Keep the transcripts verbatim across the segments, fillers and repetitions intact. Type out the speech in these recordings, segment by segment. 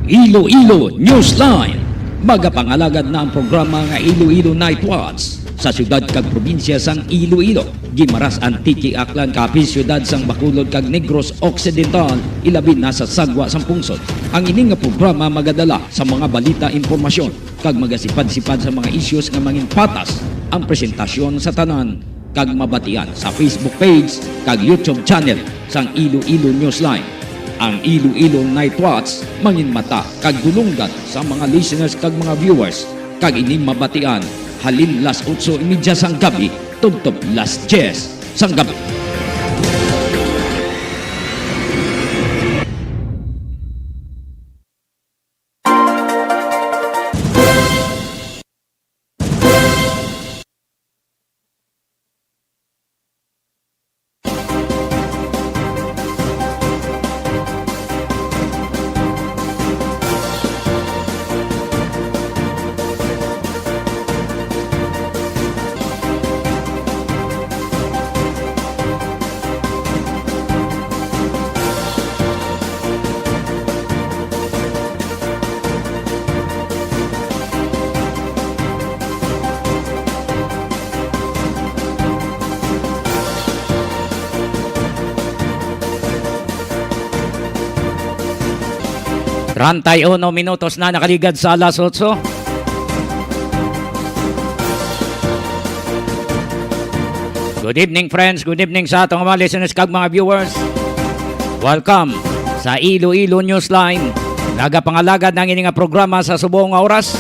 Iloilo Newsline. Magapangalagad na ang programa nga Iloilo Night Watch sa siyudad kag probinsya sang Iloilo. Guimaras, Antique, Aklan, Capiz, siyudad sang Bacolod kag Negros Occidental, ilabi na sa Sagwa sang Pungsod. Ang ini nga programa magadala sa mga balita, impormasyon, kag magasipad-sipad sa mga issues nga manginpatas ang presentasyon sa tanan kag mabatian sa Facebook page kag YouTube channel sang Iloilo Newsline. Ang Iloilo Night Watch manginmata kag dulonggan sa mga listeners kag mga viewers, kag ini mabatian halin las otso y media sang gabi tubtob las diyes sang gabi. Treinta y uno minutos na nakaligad sa alas otso. Good evening, friends. Good evening sa atong mga listeners kag mga viewers. Welcome sa Iloilo Newsline. Nagapangalagad ang ini nga programa sa subong nga oras,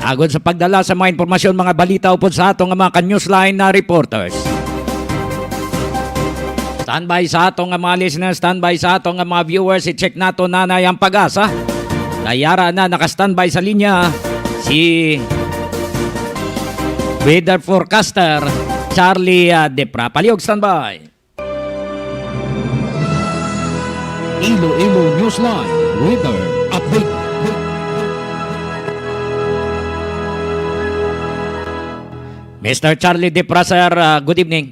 agod sa pagdala sa mga impormasyon, mga balita upod sa ato nga mga ka-Newsline na reporters. Standby sa ato nga mga listeners, standby sa ato nga mga viewers, i-check nato nanay ang pag-asa. Nayara na, naka-standby sa linya si weather forecaster Charlie, ah, Depra. Palihog, standby. Iloilo Newsline Weather Update. Mister Charlie Depra, sir, ah, good evening.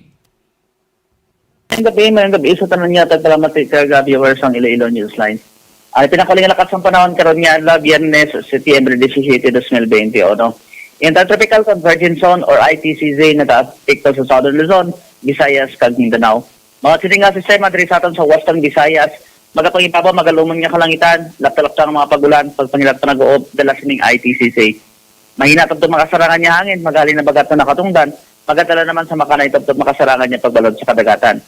Maayong gabi, maayong gabi sa tanan nga tagpalamati kag viewers sang Iloilo Newsline. Ang pinakauling lakat sang panahon karon nga adlaw, Biyernes, Setyembre disisiete, dos mil bente uno. Ang Intertropical Convergence Zone or I T C Z nagaapekto sa Southern Luzon, Visayas, kag Mindanao. Mga sini nga sistema diri sa aton sa Western Visayas, magapangibabaw, magalumon nga kalangitan, lapta-lapta nga mga pag-ulan, pagpangilat panag-uob, dala sining I T C Z. Mahina tubtob makasarangan nga hangin, maghalin na bagat na nakatungdan, magadala naman sa makanay tubtob makasarangan nga pagbalod sa kadagatan.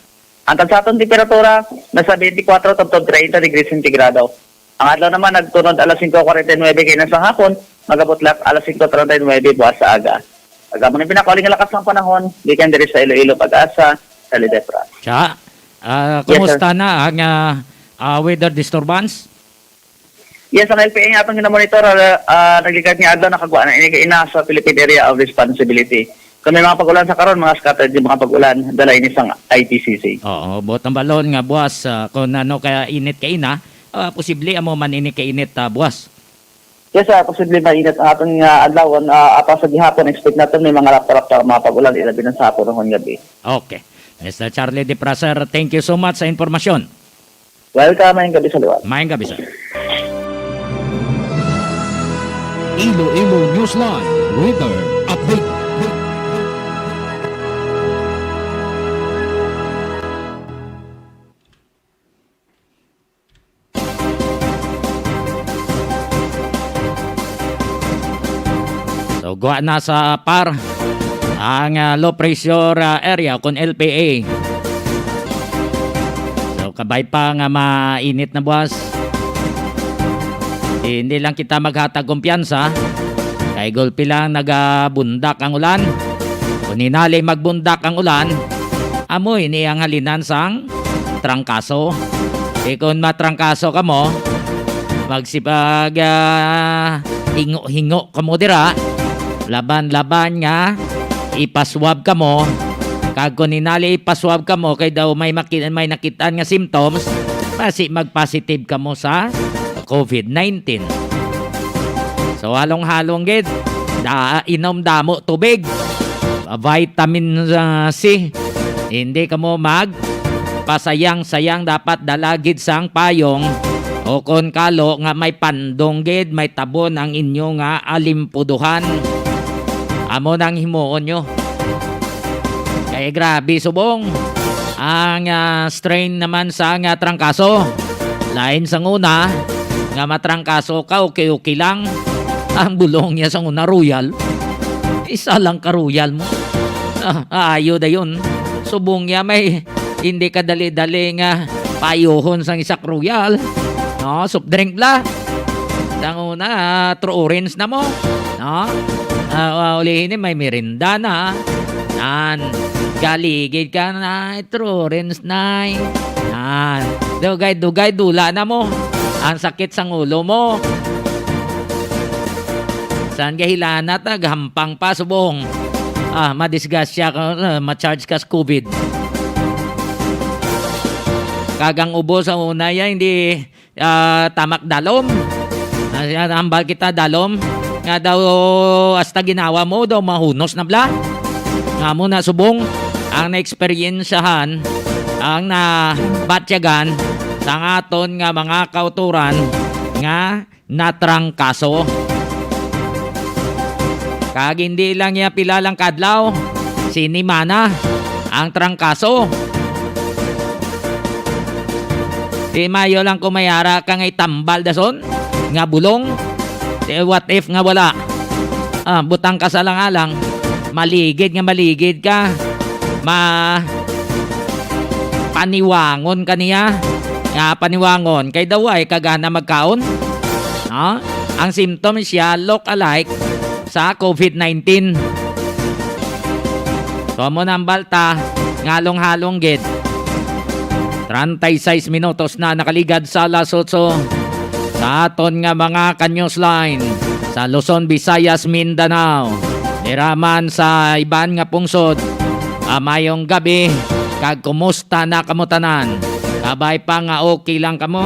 Ang tagsa aton temperatura, nasa twenty-four tubtob treinta degrees centigrado. Ang adlaw naman nagtunod alas singko kwarenta y nuebe kaina sang hapon, magabutlak alas singko treinta y nuebe buas sa aga. Kag amo ni pinakauling nga lakat sang panahon, gikan diri sa Iloilo, Pag-asa, sa Lidefra. Cha, ah, Yes, sir. Kumusta na ang, ah, ah, weather disturbance? Yes, ang L P A nga atong ginamonitor, ah, ah, nagligad nga adlaw nakagwa na ini kaina sa Philippine Area of Responsibility. Kung may mga pag-ulan sa karon, mga scattered yung mga pag-ulan, dala ini sang I T C Z. Oo, buot ang balon nga buwas, ah, kung ano ka init kaina, ah, posible amo man ini kainit, ah, buwas. Yes, sir, posible mainit ang aton nga adlawon. Ah, apan sa gihapon, expect naton may mga lapta-lapta nga mga pag-ulan, ilabi na sa hapon o gabi. Okay. Mister Charlie Depra, sir, thank you so much sa impormasyon. Welcome, maayong gabi sa liwat. Maayong gabi, sir. Iloilo Newsline Weather Update. So, gwa na sa par ang, ah, low pressure, ah, area, kun L P A. So, kabay pa nga mainit na buwas. Di, hindi lang kita maghatag kumpiyansa. Kay gulpi lang nagabundak ang ulan. Kung hinali magbundak ang ulan, amoy ni ang halinan sang trangkaso. Di, kung matrangkaso kamo, magsipag, ah, hingo-hingo kamo dira. Laban-laban nga ipaswab kamo. Kag kung hinali ipaswab kamo, kay daw may maki-, may nakit-an nga symptoms, basi mag-positive kamo sa covid nineteen. So, halong-halong gid, da-, inom damo tubig, vitamin, ah, C. Hindi kamo magpasayang-sayang, dapat dala gid sang payong O kon kalo nga may pandong gid, may tabon ang inyo nga alimpuduhan. Amo nang himuon nyo. Kay grabe, subong. Ang, ah, strain naman sa nga trangkaso. Lain sang una, nga matrangkaso ka, okay-okay lang. Ang bulong niya sa una, royal. Isa lang ka royal mo. Ah, ayo dayon. Subong niya may hindi ka dali-dali nga paayuhon sang isa ka royal. No, soft drink bala. Sang una, ah, true orange na mo. No? Ah, ah, ulihin ni may merinda na. Nan, galigid ka na, true orange na. Nan, dugay-dugay, dula na mo. Ang sakit sang ulo mo. San gahilana ta, gahampang pa, subong. Ah, madisgrasya ka, ah, ma-charge ka sa covid. Kag ang ubo sa una, ya, hindi, ah, tamak dalom. Ah, siya, hambal kita, dalom. Nga daw, hasta ginawa mo, daw mahunos na bala. Nga mo na, subong, ang naeksperyensyahan, ang nabatyagan, sa aton nga mga kauturan, nga natrangkaso. Kag hindi lang niya pila lang kadlaw, sinimana ang trangkaso. Di mayo lang kung may ara ka nga itambal dason, nga bulong. Eh, what if nga wala? Ah, butang ka sa lang-alang. Maligid nga maligid ka. Ma-, paniwangon ka niya. Nga paniwangon. Kay daw ay kagana magkaon. No? Ang symptoms siya look alike sa covid nineteen. So, amo na ang balta, ngalong-halong gid. Treinta y seis minutos na nakaligad sa alas otso. Sa aton nga mga ka-newsline sa Luzon, Visayas, Mindanao, dira man sa iban nga pungsod, ah, mayong gabi, kag kumusta na kamo tanan? Kabay pa nga okay lang kamo?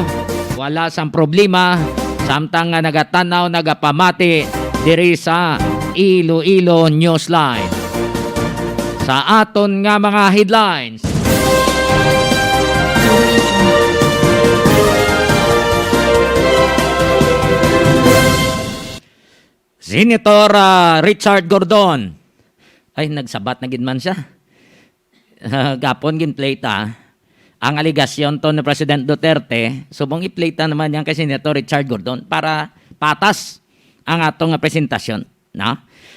Wala sang problema, samtang nga nagatan-aw, nagapamati diri sa Iloilo Newsline. Sa aton nga mga headlines. Senator, ah, Richard Gordon. Ay, nagsabat na gid man siya. Ah, gapon ginplay ta ang aligasyon to ni President Duterte, subong i-play ta naman yan kay Senator Richard Gordon para patas ang ato nga presentasyon, no?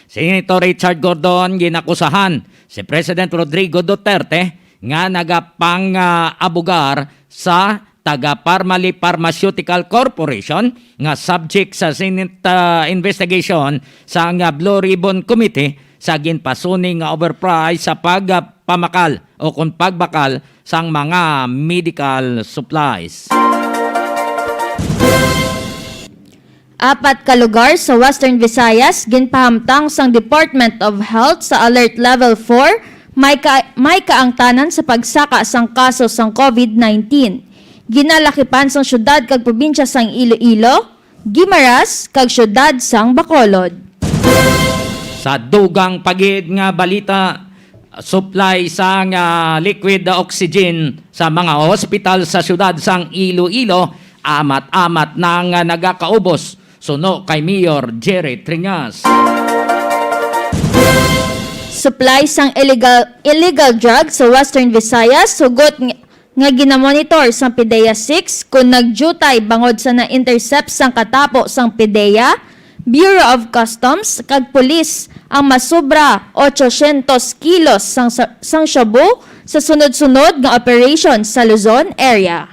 Senator Richard Gordon, ginakusahan si President Rodrigo Duterte nga nagapang, ah, abugar sa taga Parmalee Pharmaceutical Corporation nga subject sa Senate, ah, investigation sa nga Blue Ribbon Committee sa ginpasuni nga overprice sa pag, ah, pamakal o kon pagbakal sang mga medical supplies. Apat ka lugar sa Western Visayas ginpahamtang sang Department of Health sa Alert Level four, may ka-, may kaangtanan sa pagsaka sang kaso sang covid nineteen. Ginalakipan sang syudad kag probinsya sang Iloilo, Guimaras, kag syudad sang Bacolod. Sa dugang pa gid nga balita, supply sang, ah, liquid oxygen sa mga hospital sa siyudad sang Iloilo, amat-amat na nga nagakaubos, suno kay Mayor Jerry Triñas. Supply sang illegal, illegal drugs sa Western Visayas, hugot ng-, nga ginamonitor sang PDEA six kon nagdiutay bangod sa na-intercept sang katapo sang PDEA, Bureau of Customs, kag pulis ang masobra ochocientos kilos sang, sang shabu sa sunod-sunod nga operation sa Luzon area.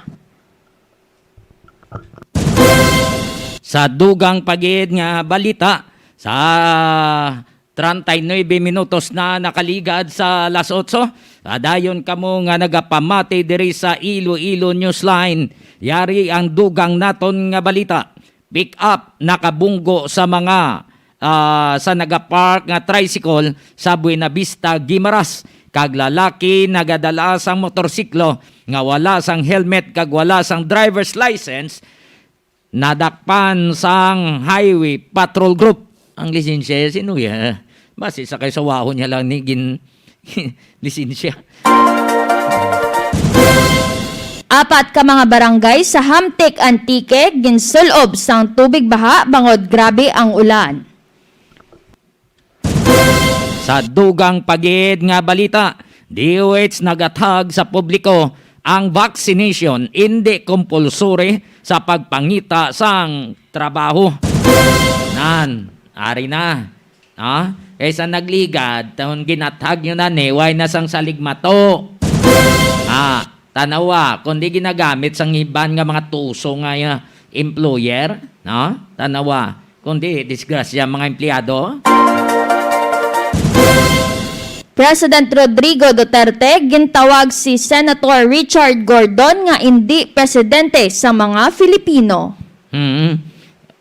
Sa dugang pa gid nga balita, sa treinta y nueve minutos na nakaligad sa alas otso. Dayon kamo nga nagapamati diri sa Iloilo Newsline. Yari ang dugang naton nga balita. Pick up nakabunggo sa mga, ah, sa nagapark nga tricycle sa Buenavista, Guimaras. Kag lalaki nagadala sang motorsiklo nga wala sang helmet kag wala sang driver's license, nadakpan sang Highway Patrol Group. Ang lisensya, sino ya? Basi sa kay sawahon niya lang ni gin-, lisensya. Apat ka mga barangay sa Hamtic, Antique ginsul-ob sang tubig baha bangod grabe ang ulan. Sa dugang pa gid nga balita, D O H nagathag sa publiko ang vaccination indi compulsory sa pagpangita sang trabaho. Nan, ari na. Ah, kaysa nagligad, taon ginathag nyo na ni, way na sang saligmato. Ah, tanawa, kundi ginagamit sang iban nga mga tuso nga, ah, employer, no? Tanawa, kundi disgrasya mga empleyado. President Rodrigo Duterte gintawag si Senator Richard Gordon nga indi presidente sa mga Filipino. Mm.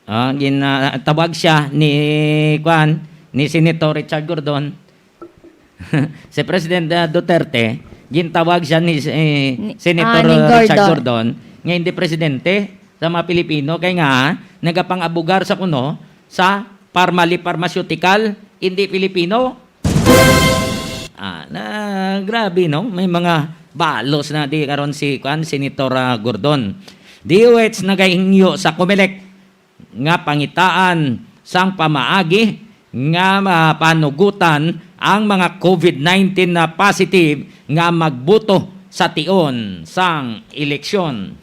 Ah, gin-, ah, tawag siya ni, kuan, ni Senator Richard Gordon. Si President, ah, Duterte, gintawag siya ni, eh, Ni, Senator, ah, ni ah, Richard Gordon. Gordon, nga hindi presidente sa mga Pilipino, kay nga, nagapang-abugar sa kuno sa Parmalee Pharmaceutical, hindi Filipino. Ah, na, grabe, no? May mga balos na di karon si, kuan, Senator, ah, Gordon. D O H nagahingyo sa Comelec nga pangitaan sang pamaagi nga mapanugutan ang mga covid nineteen na positive nga magbuto sa tion sang eleksyon.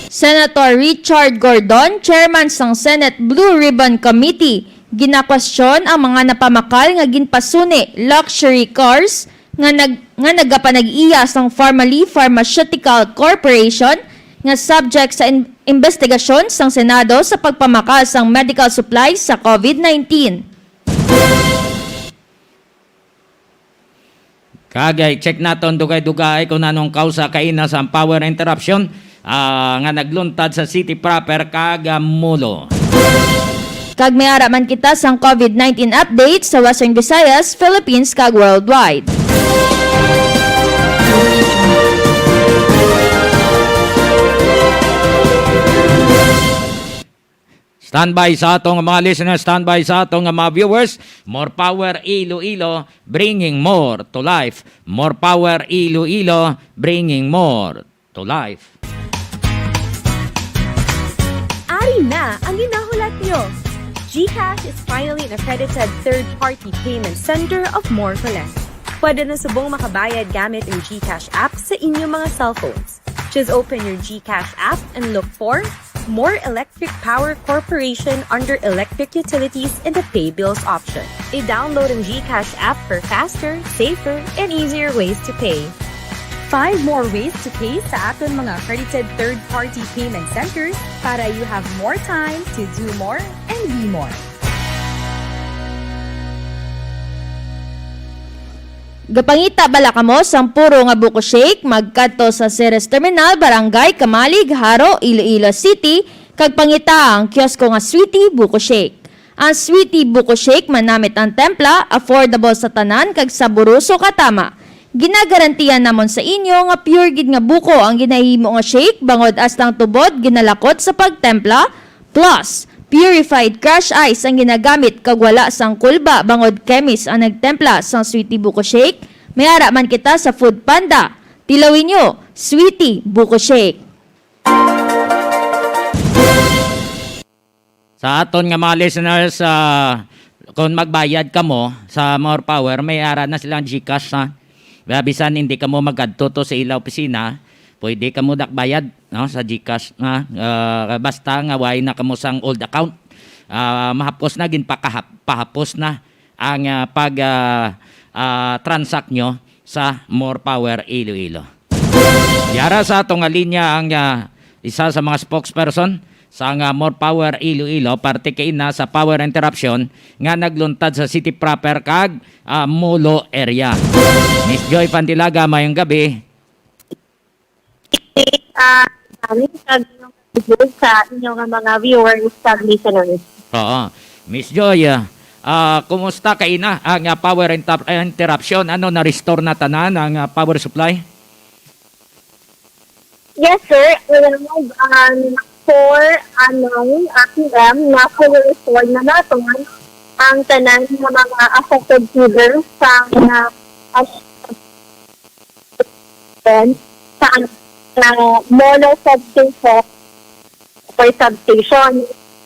Senator Richard Gordon, chairman sang Senate Blue Ribbon Committee, ginakwestiyon ang mga napamakal nga ginpasuni luxury cars nga nag-, nga nagapanag-iya sang Farmally Pharmaceutical Corporation nga subject sa in-, investigasyon sang Senado sa pagpamakal sang medical supplies sa covid nineteen. Kag i-check naton dugay-dugay kung anong kausa kaina sa power interruption, ah, nga nagluntad sa city proper kag, ah, Molo. Kag may ara man kita sang covid nineteen update sa Western Visayas, Philippines, kag worldwide. Standby sa atong mga listeners, standby sa atong mga viewers. More power Iloilo, bringing more to life. More power Iloilo, bringing more to life. Ari na ang ginahulat nyo! GCash is finally an accredited third-party payment center of More Collect. Pwede na subong makabayad gamit ang GCash app sa inyong mga cellphones. Just open your GCash app and look for More Electric Power Corporation under Electric Utilities in the Pay Bills option. I-download ang GCash app for faster, safer, and easier ways to pay. Find more ways to pay sa aton mga accredited third-party payment centers para you have more time to do more and be more. Gapangita bala kamo sang puro nga buko shake? Magkadto sa Ceres Terminal, Barangay Camalig, Jaro, Iloilo City, kag pangita ang kiosko nga Sweetie Buko Shake. Ang Sweetie Buko Shake manamit ang templa, affordable sa tanan, kag saboroso katama. Ginagarantiya namon sa inyo nga pure gid nga buko ang ginahimo nga shake, bangod hasta ang tubod ginalakot sa pagtempla, plus, purified crush ice ang ginagamit kag wala sang kulba bangod chemist ang nagtempla sang Sweetie Buko Shake. May ara man kita sa Food Panda. Tilawi nyo, Sweetie Buko Shake. Sa aton nga mga listeners, ah, kung magbayad kamo sa More Power, may ara na silang GCash, ha? Kaya bisan hindi kamo magkadto to sa ila opisina, pwede kamo dakbayad, no, sa GCash, ha? Ah, basta nga way na kamo sang old account. Ah, mahapos na, ginpakahap-, pahapos na ang, ah, pag, ah, ah, transact nyo sa More Power Iloilo. Yara sa ato nga linya ang, ah, isa sa mga spokesperson sa nga More Power Iloilo, parte kay na sa power interruption nga nagluntad sa city proper kag, ah, Molo area. Miss Joy Pantilaga, mayong gabi. Ah, kami sa inyong sa inyo nga mga viewers kag listeners. Oo. Miss Joy, ah, ah, kumusta kaina ang, ah, power inter-, interruption? Ano, na-restore na tanan ang, ah, power supply? Yes, sir. Around, um, four, ano, ah, P M, na fully restored na naton ang tanan nga mga affected feeders sa mga Sa, sa mono substation, for substation.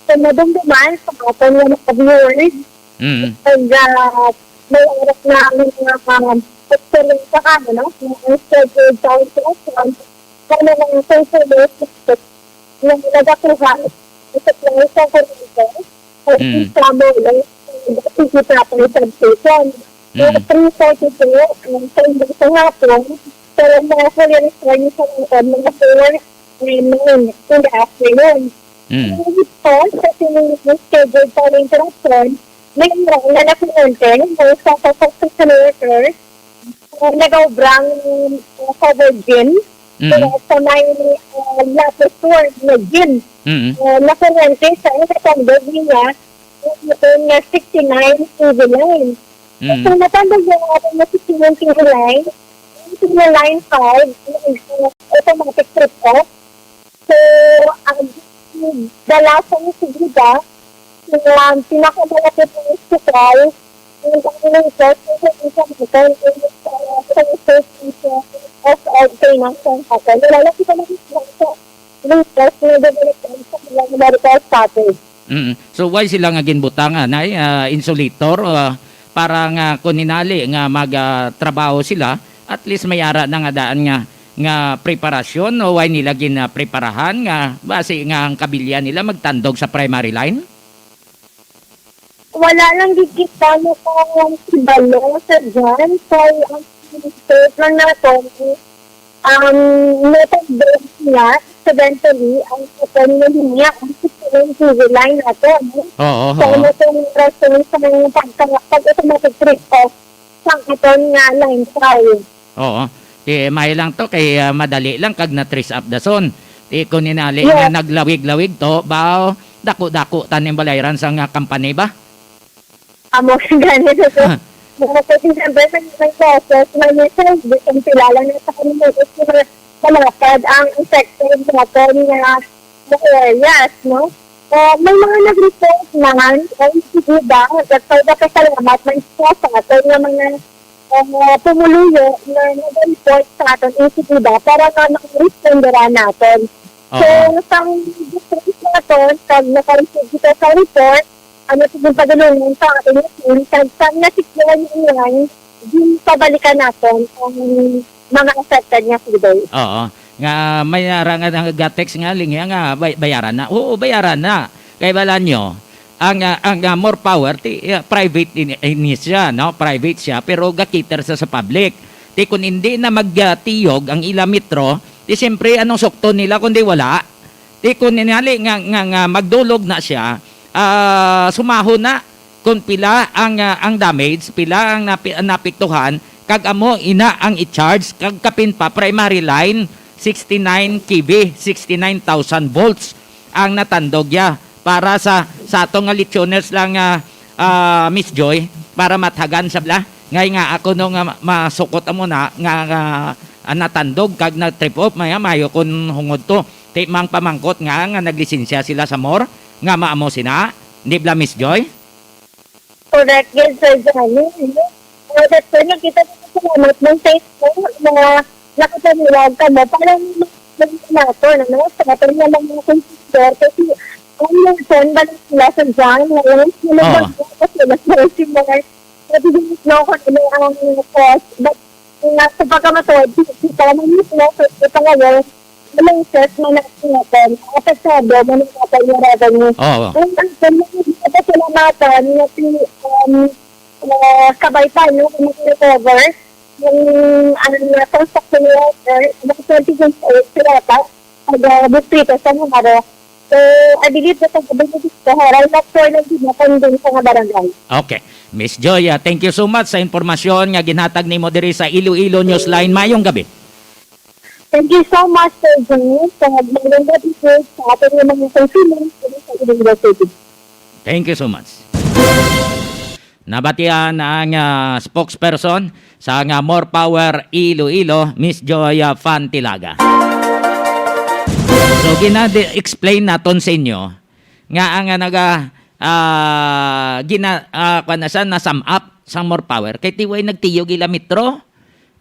So, madumduman sa aton nga mga viewers, Mm. Pag, ah, may oras na ang mga, um, pagtuloy sa kamo, no? Ang scheduled time sa action, kamo mga consumers nga nagakuha sa supply sa kuryente, ay Mm. sa mga sige proper substation. Mga Mm. three forty-two, um, sa inyong sa hapon, pero mga kuryente sa mga four, nine in the afternoon. Mm. Ang response sa sining scheduled power interruption, may mga nalakunan din, may sa construction workers, uh, nag-aubrang, uh, covered gym. Mm. Kaya sa may, uh, Lapis World na gym, Mm. uh, nakuryente sa natandog niya, uh, nga sixty-nine T V line. Mm. So, natandog niya nga na sixty-nine T V line, yung line five, yung, uh, automatic trip off. So, ang dala sa Misigiba, ang pinakamalapit na ospital, ang latest na sa isang hotel, ang, uh, sa safety of, of finance ng hotel. Wala lang kita nakikita sa latest na development sa ilang medical status. Mm. So, why sila nga ginbutangan ay, ah, insulator, ah, para nga kung hinali nga mag, ah, trabaho sila, at least may ara na nga daan nga, nga preparasyon, o why nila ginapreparahan nga basi nga ang kabilya nila magtandog sa primary line? Wala lang gid kita makahibalo sa dyan, kay ang state lang naton, um, natandog niya, eventually, ang aton nga linya, ang sixty-nine T V line naton. Oo, So, oo. ano itong rason sa mga pagka-, pag-automatic trip off sa aton nga line five? Oo. Ti, may lang to, kay, ah, madali lang kag na-trace up dason. Ti, kung inali nga Yes. naglawig-lawig to, ba, dako-dako tanim balayran sa nga company ba? Amo gani sa mga sa December, may, may process, may message, di kung kilala na sa kanila, is mga malapad ang affected naton nga, nga areas, no? Ah, may mga nag-report naman, ang sige ba, nagpapasalamat man sila sa aton nga mga, ah, pumuluyo na nag-report sa aton, ang sige ba, para nga makaresponderan naton. So, Oo. sang district naton, pag naka-receive kita sa report, ano, sige, padulungan sa aton yung team, kag sang na-secure yung line, di pabalikan naton ang mga affected nga feeders. Oo. Nga may ara nga nag-text nga, linya nga, bay-, bayaran na. Oo, bayaran na. Kay bala nyo, ang, ah, ang, ah, More Power, ti, ah, private in, in siya, no? Private siya, pero ga-cater sa, sa public. Ti, kung hindi na magtiyog ang ila metro, ti, siyempre, anong sukton nila kundi wala? Ti, kung inali nga, nga, nga magdulog na siya, ah, sumahon na kung pila ang, ah, ang damage, pila ang napi-, ang napiktuhan, kag amo ina ang i-charge, kag kapin pa primary line, sixty-nine K V, sixty-nine thousand volts ang natandog ya para sa, sa ato nga listeners lang, ah, ah, Miss Joy, para mathagan sa bla. Ngay nga ako no nga ma-, masukot amo na nga, nga, ah, natandog kag nag-trip off, maya mayo kun hungod to. Ti mang pamangkot nga, nga naglisensya sila sa More, nga maamo sina, di bla, Miss Joy? Correct, yes, Sir Johnny. Uh, that's why nagkita ko salamat ng Facebook na nakataniwag ka mo. Parang nato, ano, sa atin nga mga consumidor. Kasi ang minsan, balik sila sa John, na yun, yung Oo. nagbago ko sila sa resume. Pwede din, no, kung ano ang cost. But, uh, sa pagkamatod, kita naman mismo, sa ito ngayon, Malaysia, mga natin, apektado, mga natin yung revenue. Oo. Ang, ang, ang, ang pasalamatan na si, um, uh, Kabaytan, no, kung mag-recover, yung, ano, na construction worker, mga twenty-six old, sila pa, taga distrito sa Navarro. So, I believe that ang gabi nito, right after ng Dinapan din sa mga barangay. Okay. Miss Joy, ah, thank you so much sa impormasyon nga ginhatag nimo diri sa Iloilo Newsline. Mayong gabi. Thank you so much, Sir Jimmy, sa magandang report sa ating mga consumer sa Iloilo City. Thank you so much. Nabatian ang, ah, spokesperson sa nga More Power Iloilo, Miss Joy, ah, Fantilaga. So, gina-explain naton sa inyo nga ang, ah, naga, ah, gina-, ah, kuwan na siya, na-sum up sang More Power kay ti way nagtiyog ila metro.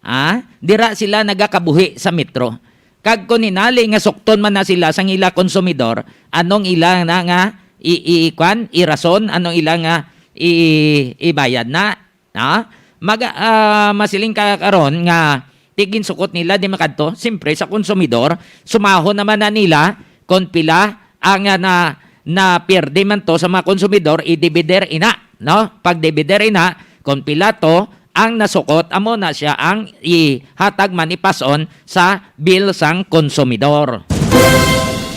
Ha? Dira sila nagakabuhi sa metro. Kag kung hinali nga sukton man na sila sang ila konsumidor, anong ila na nga i-, i-, kwan, irason, anong ila nga i-, ibayad na, ha? Maga-, ah, masiling ka karon nga ti ginsukot nila di makadto, simpre sa konsumidor, sumahon naman na nila kon pila ang, ah, na, na pierde man to sa mga konsumidor, i-divider ina, no? Pag divider ina, kon pila to ang nasukot, amo na siya ang ihatag man, ipas-on sa bill sang konsumidor.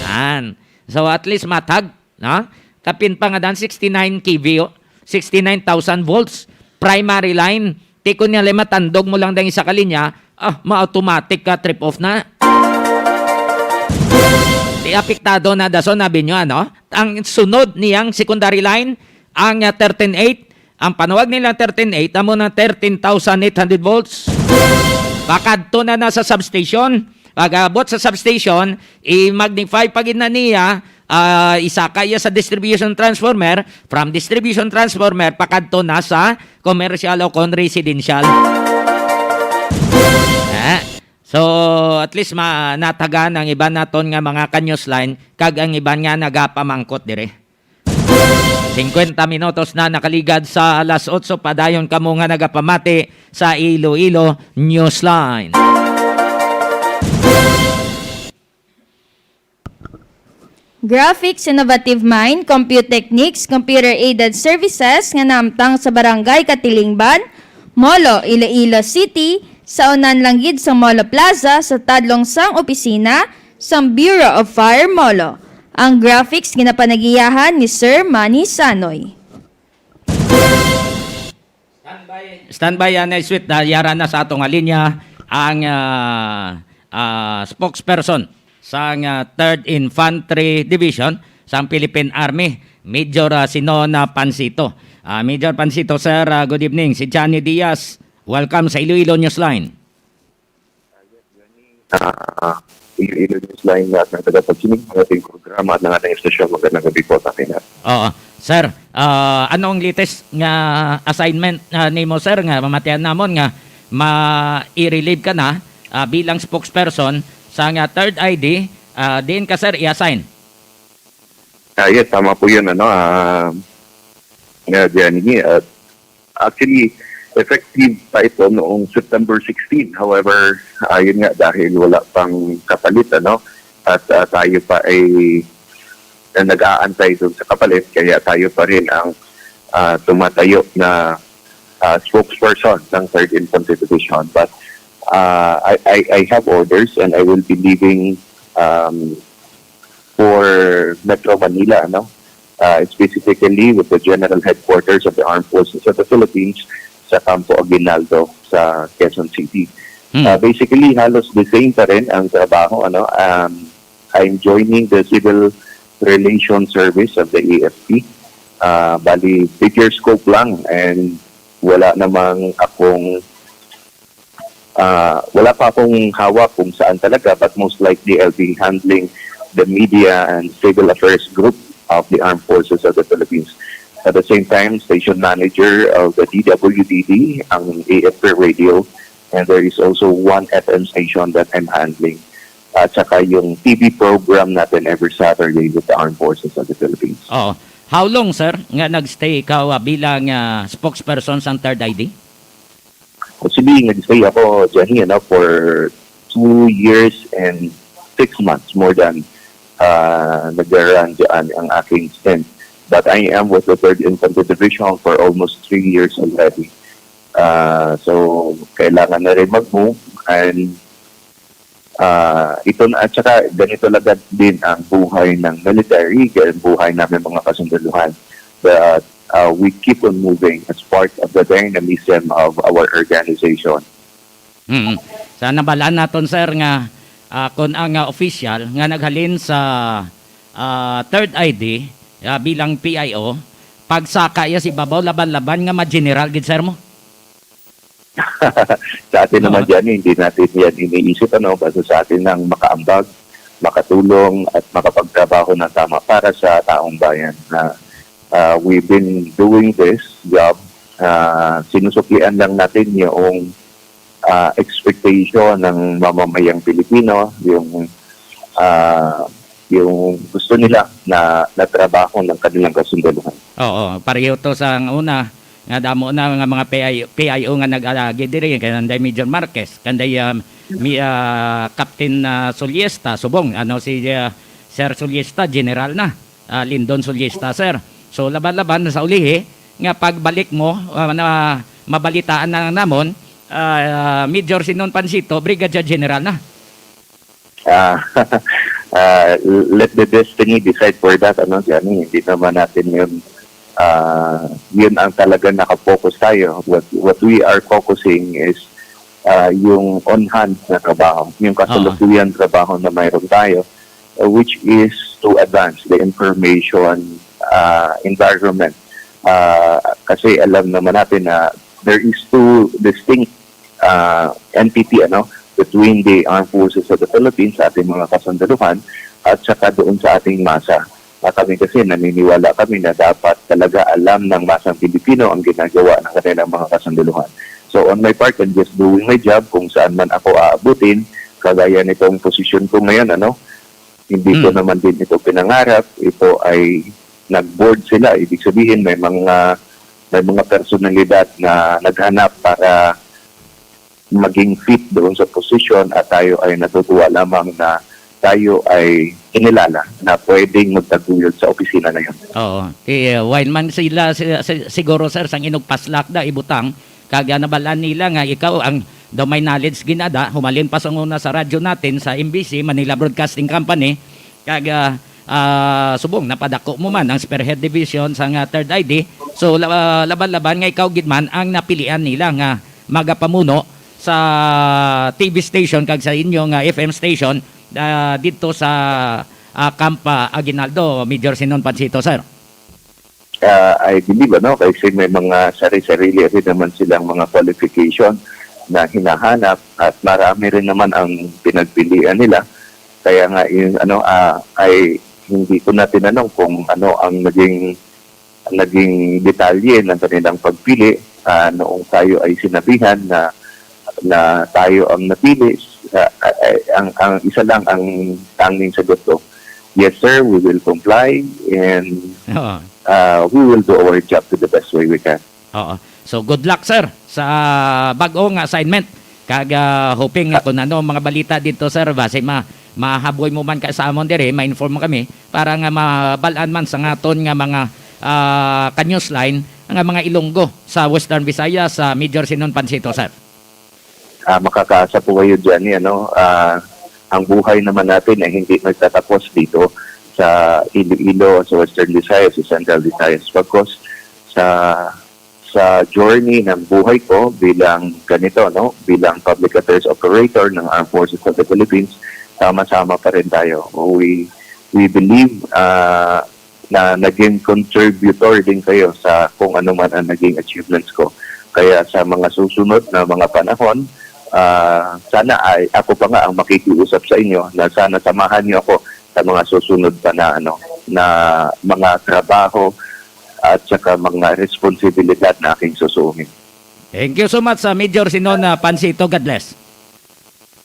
Yan. So, at least matag, no? Kapin pa nga dan, sixty-nine K V, oh. Sixty-nine thousand volts. Primary line. Ti kon nga matandog mo lang dang isa ka linya, ah, ma-automatic ka trip off na. Ti apektado na dason, abi nyo, ano? Ang sunod niyang secondary line, ang, ah, thirteen eight, ang panawag nila thirteen eight, amo na thirteen thousand eight hundred volts. Pakadto na na sa substation. Pag-abot sa substation, i-magnify pa gid na niya, ah, isaka iya sa distribution transformer, from distribution transformer, pakadto na sa commercial o kon residential. Eh, so, at least ma-, natagan ang iban naton nga mga ka-news line, kag ang iban nga nagapamangkot dire. Singkwenta minutos na nakaligad sa alas otso, padayon kamo nga nagapamati sa Iloilo Newsline. Graphics Innovative Mind, Compute Techniques, Computer Aided Services nga naamtang sa Barangay Katilingban, Molo, Iloilo City, sa unan lang gid sa Molo Plaza sa tadlong sang opisina sang Bureau of Fire Molo. Ang graphics ginapanagiyahan ni Sir Manny Sanoy. Standby, standby, anay sweet, na yara na sa ato nga linya ang, ah, ah, spokesperson sang, ah, Third Infantry Division sang Philippine Army, Major, ah, Sinona Pansito. Ah, Major Pansito, sir, ah, good evening. Si Johnny Diaz, welcome sa Iloilo Newsline. Ah, Iloilo Newsline at ang tagapagsinig ng ating programa at ng ating estasyon. Magandang gabi po sa akin. Oo. Sir, ah, ano ang latest nga assignment, ah, nimo, sir, nga mamatian namon nga ma-i-relieve ka na, ah, bilang spokesperson sa nga Third I D, ah, diin ka, sir, i-assign? Ah, yes, tama po yun. Ano, ah, nga, Jenny, at actually, effective pa ito noong September sixteen. However, ayun nga, dahil wala pang kapalit, ano, at ah, tayo pa ay na nag-aantay doon sa kapalit, kaya tayo pa rin ang ah, tumatayo na ah, spokesperson ng Third Infantry Division. But ah, I, I, I have orders and I will be leaving um, for Metro Manila, no? Uh, specifically with the General Headquarters of the Armed Forces of the Philippines sa Campo Aguinaldo sa Quezon City. Hmm. Uh, basically, halos the same pa rin ang trabaho. Ano? Um, I'm joining the Civil Relations Service of the A F P. Uh, bali, bigger scope lang and wala namang akong ah, wala pa akong hawak kung saan talaga, but most likely I'll be handling the media and civil affairs group of the Armed Forces of the Philippines. At the same time, station manager of the D W D D, ang A F P radio, and there is also one F M station that I'm handling. At saka yung T V program natin every Saturday with the Armed Forces of the Philippines. Oo. How long, sir, nga nagstay ikaw, ah, bilang, ah, spokesperson sang Third I D? Actually, nag-stay ako, Jenny, ano, for two years and six months, more than uh, nag-run dyan ang aking stint. But I am with the Third Infantry Division for almost three years already. Uh, so, kailangan na rin mag-move and Ah, ito na, at saka ganito lang din ang buhay ng military, ang buhay namin mga kasundaluhan. But uh, we keep on moving as part of the dynamism of our organization. Mm. Sa nabalaan naton, sir, nga ah, kung ang ah, opisyal nga naghalin sa ah, Third I D ah, bilang P I O, pagsaka iya sa ibabaw, laban-laban nga ma-general gid, sir, mo? Sa atin naman dyan, hindi natin yan iniisip. Ano? Basta sa atin ang makaambag, makatulong, at makapagtrabaho ng tama para sa taong bayan. Na, ah, we've been doing this job. Ah, sinusuklian lang natin yung ah, expectation ng mamamayang Pilipino, yung, ah, yung gusto nila na, na trabaho ng kanilang kasundaluhan. Oo, pareho to sa una, nga damo na nga mga P I, P I O nga nag-agi diri, kay kanday Major Marquez, kanday, ah, mi-, ah, Captain, ah, Sulyesta, subong, ano, si, ah, Sir Sulyesta, General na, ah, Lindon Sulyesta, sir. So, laban-laban sa ulihi, nga pagbalik mo, ah, na mabalitaan na lang namon, ah, Major Sinon Pansito, Brigadier General na. Ah, ah, let the destiny decide for that, ano, Johnny. Hindi naman natin yun, ah, yun ang talaga nakapokus tayo. What, what we are focusing is, ah, yung on hand na trabaho, yung Oo. kasalukuyan trabaho na mayroon tayo, uh, which is to advance the information, ah, environment. Ah, kasi alam naman natin na there is two distinct, ah, entity, ano, between the Armed Forces of the Philippines, sa ating mga kasundaluhan, at saka doon sa ating masa. At kami kasi, naniniwala kami na dapat talaga alam ng masang Pilipino ang ginagawa ng kanilang mga kasundaluhan. So, on my part, I'm just doing my job kung saan man ako aabutin, kagaya nitong posisyon ko ngayon, ano, hindi ko Hmm. naman din ito pinangarap. Ito ay nag-board sila. Ibig sabihin, may mga, may mga personalidad na naghanap para maging fit doon sa posisyon at tayo ay natutuwa lamang na tayo ay kinilala na pwedeng magtaguyod sa opisina na yun. Oo. Eh, why man sila, si-, si-, siguro, sir, sang inugpaslak da ibutang, kag, ah, nabalaan nila nga ikaw ang daw may knowledge ginada, humalin pa sa una sa radyo natin sa M B C, Manila Broadcasting Company, kag, ah, ah, subong napadako mo man ang Spearhead Division sa nga Third I D. So, la-, laban-laban nga ikaw gid man ang napilian nila nga magapamuno sa T V station kag sa inyo nga F M station, ah, didto sa, ah, Camp, ah, Aguinaldo, Major Sinon Pansito, sir. Ah, I believe, ano, kasi may mga sari-sarili rin naman silang mga qualification na hinahanap at marami rin naman ang pinagpilian nila. Kaya nga, yung, ano, ah, ay hindi ko na tinanong kung ano ang naging, naging detalye ng kanilang pagpili, ah, noong tayo ay sinabihan na, na tayo ang napili. Ah, ah, ah, ang, ang isa lang ang tanging sagot ko, "Yes, sir, we will comply and, Oo. ah, we will do our job to the best way we can." Oo. So, good luck, sir, sa bag-o nga assignment. Kag, ah, hoping nga kung ano ang mga balita dito, sir, basi ma-, mahaboy mo man ka sa amon diri, ma-inform mo kami para nga mabal-an man sa ngaton nga mga, ah, ka-newsline nga mga Ilonggo sa Western Visayas, sa Major Sinon Pansito, sir. Ah, makakaasa po kayo dyan, eh, ano? Ah, ang buhay naman natin ay hindi nagtatapos dito sa Iloilo, sa Western Visayas, sa Central Visayas. Pagkos sa, sa journey ng buhay ko bilang ganito, no? Bilang public affairs operator ng Armed Forces of the Philippines, sama-sama pa rin tayo. We, we believe, ah, na naging contributor din kayo sa kung ano man ang naging achievements ko. Kaya sa mga susunod na mga panahon, ah, sana ay ako pa nga ang makikiusap sa inyo na sana samahan niyo ako sa mga susunod pa na, ano, na mga trabaho at saka mga responsibilidad na aking susuhin. Thank you so much, ah, Major Sinon, ah, Pansito. God bless.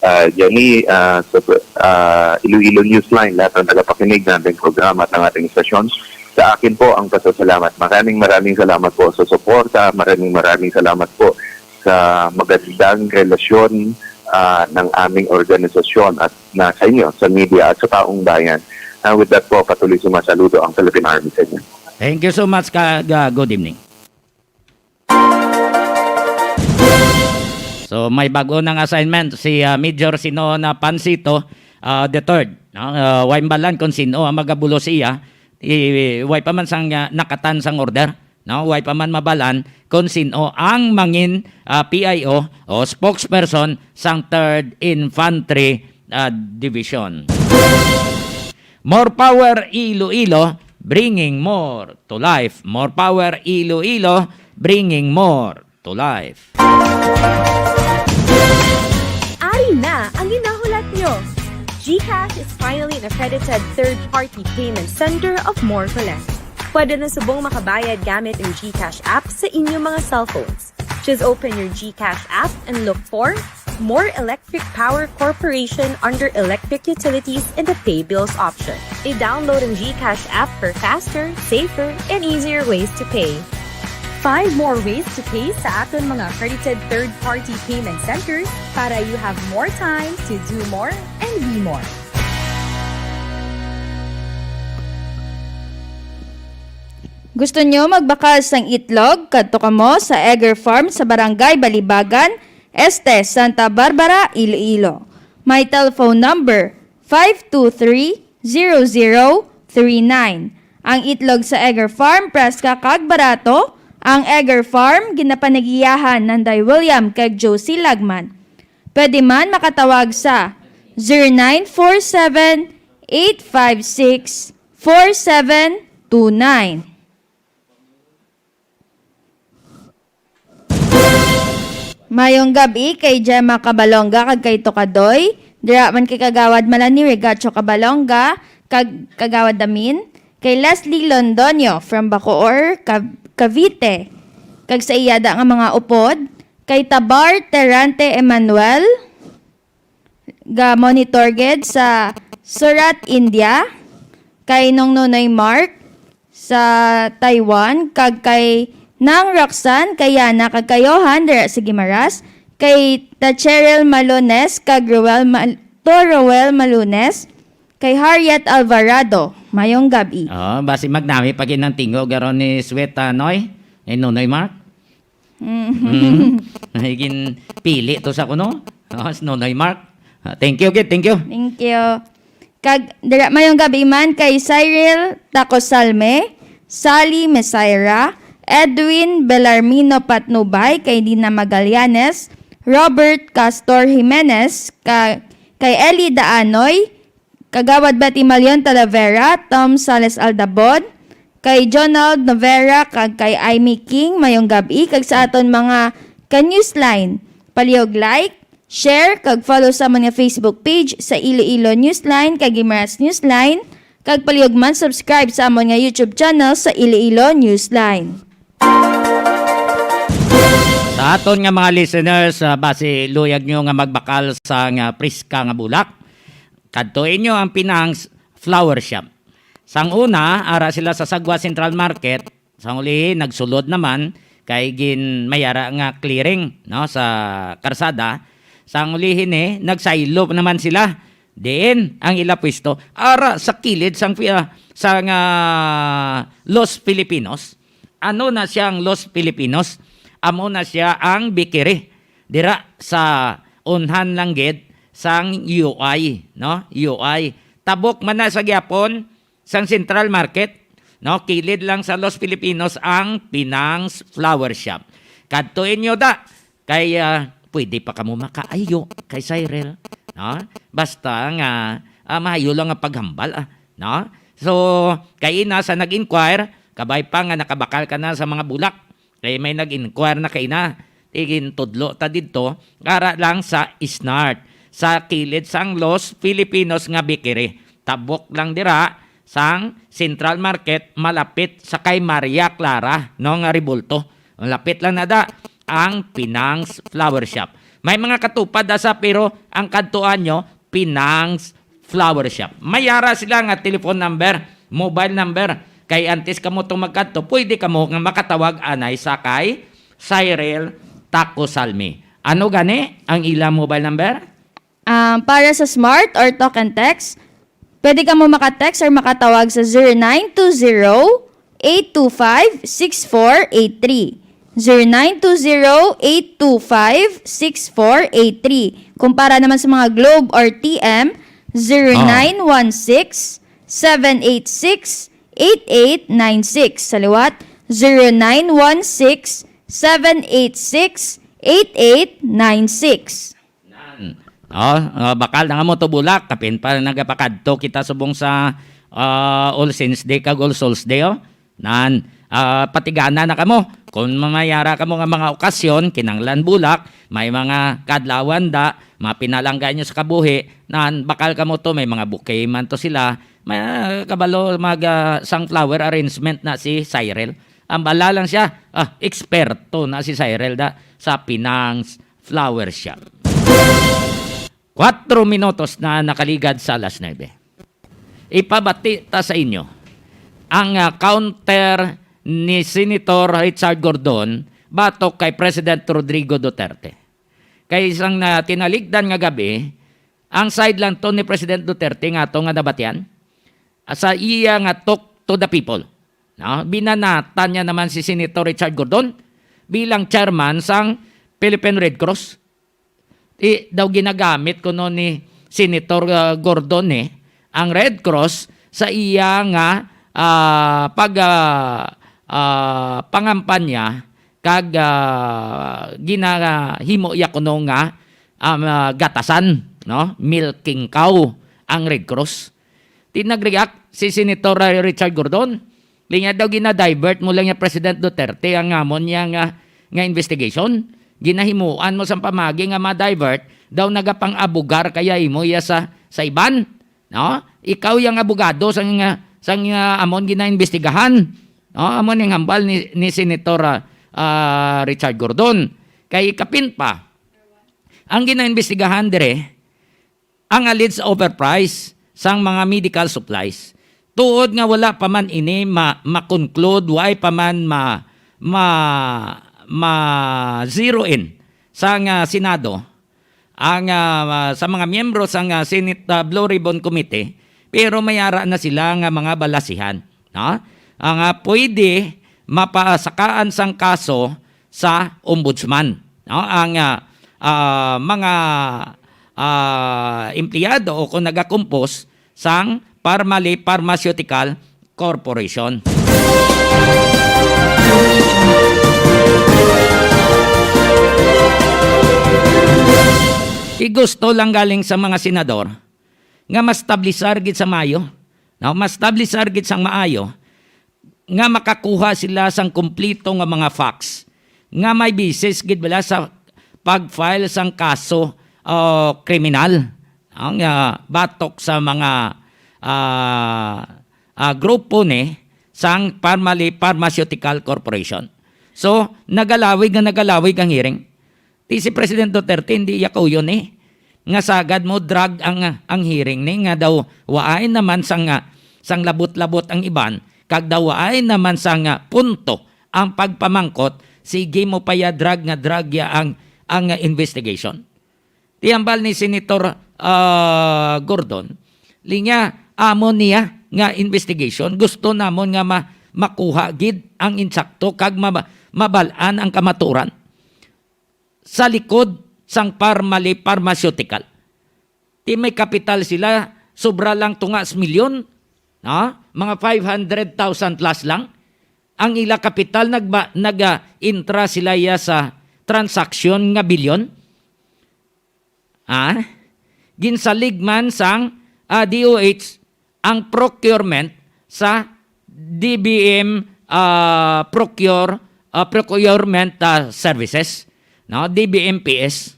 Ah, Jenny, ah, sa, ah, Iloilo Newsline, lahat ng tagapakinig ng ating programa at ng ating istasyon, sa akin po ang pasasalamat. Maraming, maraming salamat po sa suporta. Maraming, maraming salamat po sa magandang relasyon, ah, ng aming organisasyon at na sa inyo, sa media at sa taong bayan. Ah, with that po, patuloy sumasaludo ang Philippine Army sa inyo. Thank you so much, ka, ga-, good evening. So, may bago nang assignment si, ah, Major Sinon Pansito, ah, the third, no? Ah, way mabalan kung sino ang magabulo siya, i-, way pa man sang, ah, nakatan sang order, no? Way pa man mabalan kung sino ang mangin, ah, P I O o spokesperson sang Third Infantry, ah, Division. More power Iloilo, bringing more to life. More power Iloilo, bringing more to life. Ari na ang ginahulat nyo! GCash is finally an accredited third-party payment center of More Collect. Pwede na subong makabayad gamit ang GCash app sa inyong mga cellphones. Just open your GCash app and look for More Electric Power Corporation under Electric Utilities in the Pay Bills option. I-download ang GCash app for faster, safer, and easier ways to pay. Find more ways to pay sa aton mga accredited third-party payment centers para you have more time to do more and be more. Gusto nyo magbakal sang itlog? Kadto kamo sa Egger Farm sa Barangay Balibagan Este, Santa Barbara, Iloilo. May telephone number, five two three, zero zero three nine. Ang itlog sa Egger Farm, preska kag barato. Ang Egger Farm, ginapanagiyahan nanday William kag Josie Lagman. Pwede man makatawag sa zero nine four seven, eight five six, four seven two nine. Mayong gab-i kay Gemma Cabalonga kag kay Tokadoy. Dira man kay Kagawad Malani Regacho Cabalonga kag Kagawad Damin. Kay Leslie Londoño from Bacoor, Cav-, Cavite. Kag sa iya da nga mga upod, kay Tabar Terante Emmanuel, ga-monitor gid sa Surat, India, kay Nong Nonoy Mark sa Taiwan, kag kay Nang Roxanne, kay Yana, kag kay Johan, dira sa Guimaras, kay Ta Cheryl Malunes, kag Roel Mal-, To Roel Malunes, kay Harriet Alvarado. Mayong gab-i. Oh, basi magnami pa gid ang tingog garon ni Sweet, ah, Noy? Ni Nonoy Mark? Mm. Mm. Ay, ginpili to sa kuno. Oh, si Nonoy Mark. Ah, thank you, gid. Thank you. Thank you. Kag dira, mayong gab-i man kay Cyril Tacosalme, Sally Mesaira, Edwin Belarmino Patnubay, kay Dina Magallanes, Robert Castor Jimenez, ka-, kay Ellie Daanoy, Kagawad Betty Malion Talavera, Tom Sales Aldabon, kay Jonald Novera, kag kay Aimee King, mayong gab-i, kag sa aton mga ka-Newsline. Palihog like, share, kag follow sa amon nga Facebook page sa Iloilo Newsline kag Guimaras Newsline, kag palihog man subscribe sa amon nga YouTube channel sa Iloilo Newsline. Sa aton nga mga listeners, ah, basi luyag nyo nga magbakal sa nga priska nga bulak, kadto inyo ang Pinang's Flower Shop. Sang una, ara sila sa Sagwa Central Market, sang ulihi nagsulod naman kay gin-, may ara nga clearing, no, sa karsada. Sang ulihi ni, nagsaylo naman sila. Diin ang ila pwesto? Ara sa kilid sang pi-, ah, sang, ah, Los Filipinos. Ano na siya ang Los Filipinos? Amo na siya ang bakery. Dira sa unhan lang gid sang U I, no? U I. Tabok man na sa gihapon sang Central Market, no? Kilid lang sa Los Filipinos ang Pinang's Flower Shop. Kadto inyo da, kay, ah, pwede pa kamo makaayo kay Cyril, no? Basta nga, ah, maayo lang ang paghambal, ah, no? So, kay ina sa nag-inquire, kabay pa nga nakabakal ka na sa mga bulak. Kay may nag-inquire na kay na, tigin tudlo ta didto, ara lang sa Snart, sa kilid sang Los Filipinos nga bakery. Tabok lang dira sang Central Market, malapit sa kay Maria Clara, no, nga Rebulto. Malapit lang na da ang Pinang's Flower Shop. May mga katupad da sa, pero ang kadtuan nyo, Pinang's Flower Shop. May ara sila nga telephone number, mobile number. Kay antes kamo to magkadto, pwede kamo nga makatawag anay sa kay Cyril Taco Salmi. Ano gani ang ila mobile number? Ah, para sa Smart or Talk and Text, pwede kamo maka-text or makatawag sa zero nine two zero, eight two five, six four eight three. Zero nine two zero, eight two five, six four eight three. Kung para naman sa mga Globe or T M, zero nine one six, seven eight six, eight eight nine six. Sa liwat, zero nine one six, seven eight six, eight eight nine six. Nan. Oh, oh, bakal na nga mo to bulak, kapin pa nagapakadto kita subong sa, ah, All Saints Day kag All Souls Day, oh. Nan, ah, patigana na kamo. Kung mamayara kamo nga mga okasyon, kinanglan bulak, may mga kadlawan da, mapinalangga nyo sa kabuhi, nan, bakal kamo to, may mga bouquet man to sila, may, ah, kabalo, mag, ah, sunflower arrangement na si Cyril. Ang bala lang siya, ah, eksperto na si Cyril da sa Pinang's Flower Shop. Kuwatro minutos na nakaligad sa alas nuebe. Ipabati ta sa inyo ang, ah, counter ni Senator Richard Gordon batok kay President Rodrigo Duterte. Kay sang na tinalikdan nga gabi, ang side lang to ni President Duterte nga to nga nabatian, ah, sa iya nga talk to the people. No? Binanatan niya naman si Senator Richard Gordon bilang chairman sang Philippine Red Cross. Ti, daw ginagamit kuno ni Senator, ah, Gordon, eh, ang Red Cross sa iya nga, ah, pag, ah, ah, pangampanya kag, ah, ginahimo iya kuno nga, um, ah, gatasan, no? Milking cow ang Red Cross. Ti nag-react si Senator, ah, Richard Gordon. Linya daw, "Gina-divert mo lang ya President Duterte ang amon niya nga, nga investigation. Ginahimuan mo sang pamagi nga ma-divert daw, nagapang-abogar kaya imo iya sa, sa iban, no? Ikaw yang abogado sang, ah, sang, ah, amon ginaimbestigahan." No? Amo ning hambal ni, ni Senator, ah, ah, Richard Gordon. Kay ikapin pa, ang ginaimbestigahan dire, ang alleged overprice sang mga medical supplies. Tuod nga wala pa man ini ma-, ma-conclude, waay pa man ma-, ma-, ma-zero in sang, ah, Senado, ang, ah, sa mga miyembro sang, ah, Senate, ah, Blue Ribbon Committee, pero may ara na sila nga mga balasihan, no? Ang, ah, pwede mapasakaan sang kaso sa ombudsman, no? Ang, ah, ah, mga, ah, empleyado o kung nagakumpos sang Parmalee Pharmaceutical Corporation. Ti gusto lang galing sa mga senador nga mastablisar gid sa maayo, no? Mastablisar gid sang maayo nga makakuha sila sang kompleto nga mga facts nga may basis gid bala sa pag-file sang kaso o kriminal, no, nga batok sa mga, ah, ah, grupo ni sang Parmalee Pharmaceutical Corporation. So, nagalawig nga nagalawig ang hearing. Ti si President Duterte, hindi iya kauyon ni nga sagad mo-drag ang, ang hearing ni, nga daw waay naman sang, sang labot-labot ang iban, kag daw waay naman sang punto ang pagpamangkot, sige mo pa ya drag nga drag ya ang, ang investigation. Ti hambal ni Senator, ah, Gordon, linya, amo niya nga investigation, gusto namon nga ma-, makuha gid ang insakto kag maba-, mabal-an ang kamatuoran sa likod sang Parmalee Pharmaceutical. Ti may kapital sila, sobra lang tunga sa milyon, no? Mga five hundred thousand plus lang ang ila kapital. Nagba-, nag, ah, intra sila ya sa transaksyon nga bilyon. Ah? Ginsalig man sang, ah, D O H ang procurement sa D B M, ah, procure, ah, procurement, ah, services, no? D B M P S.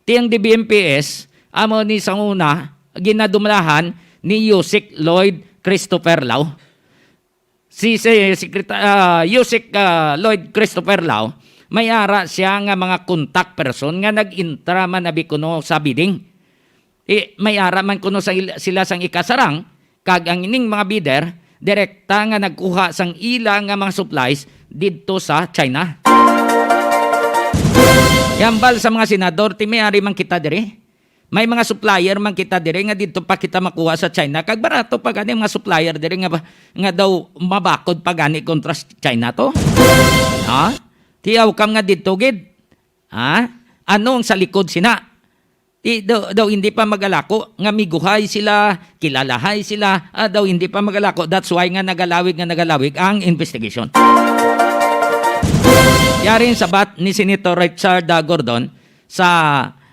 Ti ang D B M P S, amo ni sang una, ginadumalahan ni Usec Lloyd Christopher Lao. Si, si Sekreta-, ah, Usec, ah, Lloyd Christopher Lao, may ara siya nga mga contact person nga nag-intra man abi kuno sa bidding. I, may ara man kuno sa il-, sila sang ikasarang, kag ang ining mga bidder, direkta nga nagkuha sang ila nga mga supplies didto sa China. Hambal sa mga senador, ti may ari man kita diri. May mga supplier man kita diri nga didto pa kita makuha sa China. Kag barato pa gani ang mga supplier diri nga ba, nga daw mabakod pa gani kontra sa China to. Ha? Ti how come nga didto gid. Ha? Ano ang sa likod sina? Ti daw, daw hindi pa magalako nga miguhay sila, kilalahay sila, ah, daw hindi pa magalako. That's why nga nagalawig, nga nagalawig ang investigation. Yari ang sabat ni Senator Richard, ah, Gordon sa,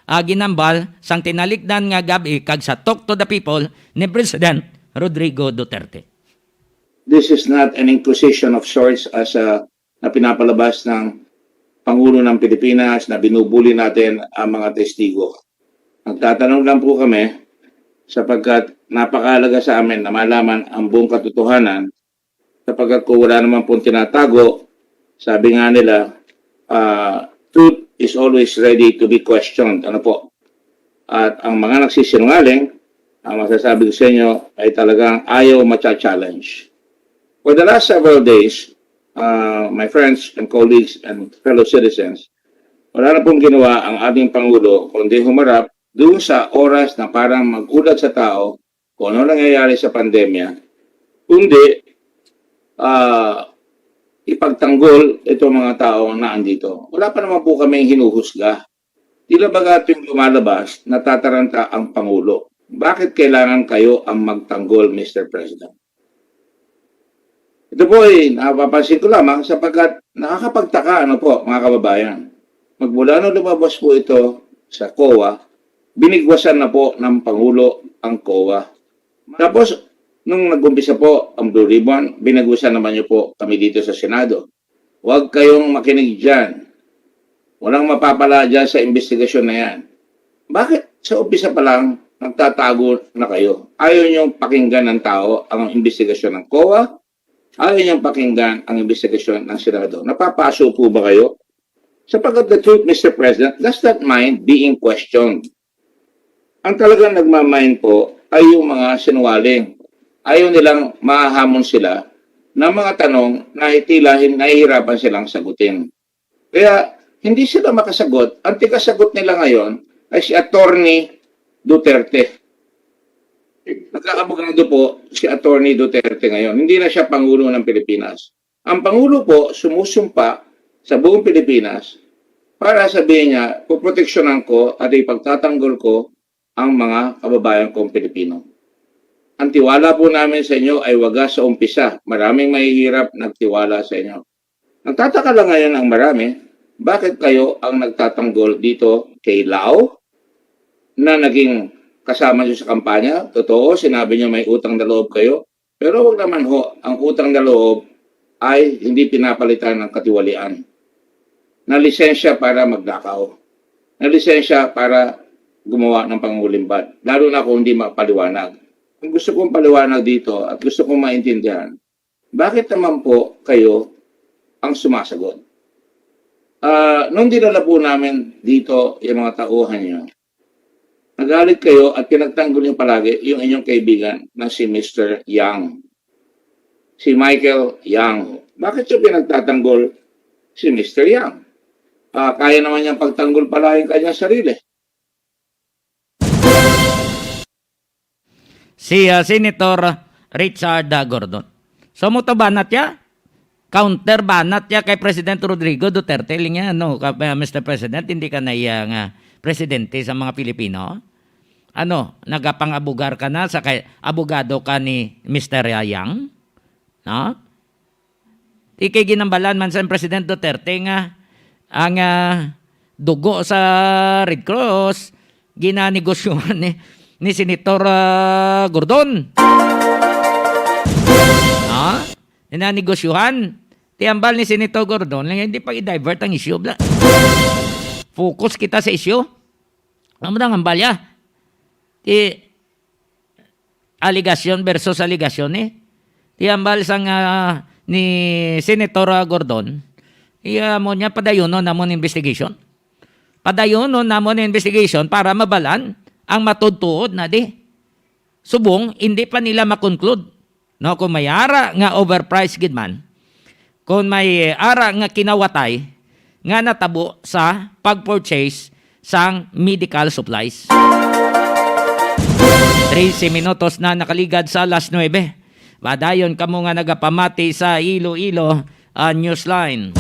ah, ginambal sang tinalikdan nga gab-i kag sa Talk to the People ni President Rodrigo Duterte. This is not an inquisition of sorts as, uh, na pinapalabas ng Pangulo ng Pilipinas na binubuli natin ang mga testigo. Nagtatanong lang po kami sapagkat napakahalaga sa amin na malaman ang buong katotohanan, sapagkat kung wala naman pong tinatago, Sabi nga nila, ah, "Truth is always ready to be questioned." Ano po? At ang mga nagsisinungaling, ang masasabi ko sa inyo ay talagang ayaw macha-challenge. For the last several days, uh, my friends and colleagues and fellow citizens, wala na pong ginawa ang ating Pangulo kundi humarap doon sa oras na parang mag-ulat sa tao kung ano nangyayari sa pandemya, kundi ah, ipagtanggol itong mga tao na andito. Wala pa naman po kami hinuhusga. Tila baga tuwing lumalabas, natataranta ang Pangulo. Bakit kailangan kayo ang magtanggol, Mister President? Ito po ay napapansin ko lamang sapagkat nakakapagtaka, ano po, mga kababayan. Magmula nung lumabas po ito sa COA, binigwasan na po ng Pangulo ang COA. Tapos, nung nag-umpisa po ang Blue Ribbon, binagwasan naman niyo po kami dito sa Senado. Huwag kayong makinig dyan. Walang mapapala dyan sa investigasyon na yan. Bakit sa umpisa pa lang nagtatago na kayo? Ayaw niyong pakinggan ng tao ang investigasyon ng COA? Ayaw niyong pakinggan ang investigasyon ng Senado? Napapaso po ba kayo? Sapagkat the truth, Mister President, does not mind being questioned. Ang talagang nagmamain po ay yung mga sinungaling. Ayaw nilang mahahamon sila ng mga tanong na tila hin-, nahihirapan silang sagutin. Kaya hindi sila makasagot. Ang tigasagot nila ngayon ay si Attorney Duterte. Nagkaabogado po si Attorney Duterte ngayon. Hindi na siya Pangulo ng Pilipinas. Ang Pangulo po sumusumpa sa buong Pilipinas para sabihin niya, "Poproteksyonan ko at ipagtatanggol ko ang mga kababayan kong Pilipino." Ang tiwala po namin sa inyo ay wagas sa umpisa. Maraming mahihirap nagtiwala sa inyo. Nagtataka lang ngayon ang marami, bakit kayo ang nagtatanggol dito kay Lao na naging kasama niyo sa kampanya? Totoo, sinabi niyo may utang na loob kayo, pero wag naman ho, ang utang na loob ay hindi pinapalitan ng katiwalian. Na lisensya para magnakaw. Na lisensya para gumawa ng pangulimbad. Lalo na kung hindi mapaliwanag. Ang gusto kong paliwanag dito at gusto kong maintindihan, bakit naman po kayo ang sumasagot? Ah, nung dinala po namin dito yung mga tauhan niyo, nagalit kayo at pinagtanggol niyo palagi yung inyong kaibigan na si Mister Yang. Si Michael Yang. Bakit niyo pinagtatanggol si Mister Yang? Ah, kaya naman niyang pagtanggol pala yung kanyang sarili. Si, ah, Senator Richard, ah, Gordon. So, mo to banat ya? Counter banat ya kay President Rodrigo Duterte, linya, no, ka, ah, Mister President, hindi ka na iya nga presidente sa mga Pilipino? Ano, nagapangabugar ka na sa kay, abogado ka ni Mister Yang? No? Ikay ginambalan man sa President Duterte nga ang, ah, dugo sa Red Cross ginanegosyohan ni, ni Senator, ah, Gordon. Ah? Ginanegosyohan. Ti hambal ni Senator Gordon, lang hindi pa i-divert ang issue, bla. Focus kita sa issue. Amo na ang hambal ya. Ti alegasyon versus alegasyon, eh. Ti hambal sang, ah, ni Senator, ah, Gordon, iya mo niya, padayunon namon investigation. Padayunon namon investigation para mabalan ang matuod-tuod na di. Subong, hindi pa nila ma-conclude, no? Kung may ara nga overpriced gid man, kung may ara nga kinawatay nga natabo sa pag-purchase sang medical supplies. Trese minutos na nakaligad sa alas nuebe. Padayon kamo nga nagapamati sa Iloilo, ah, Newsline.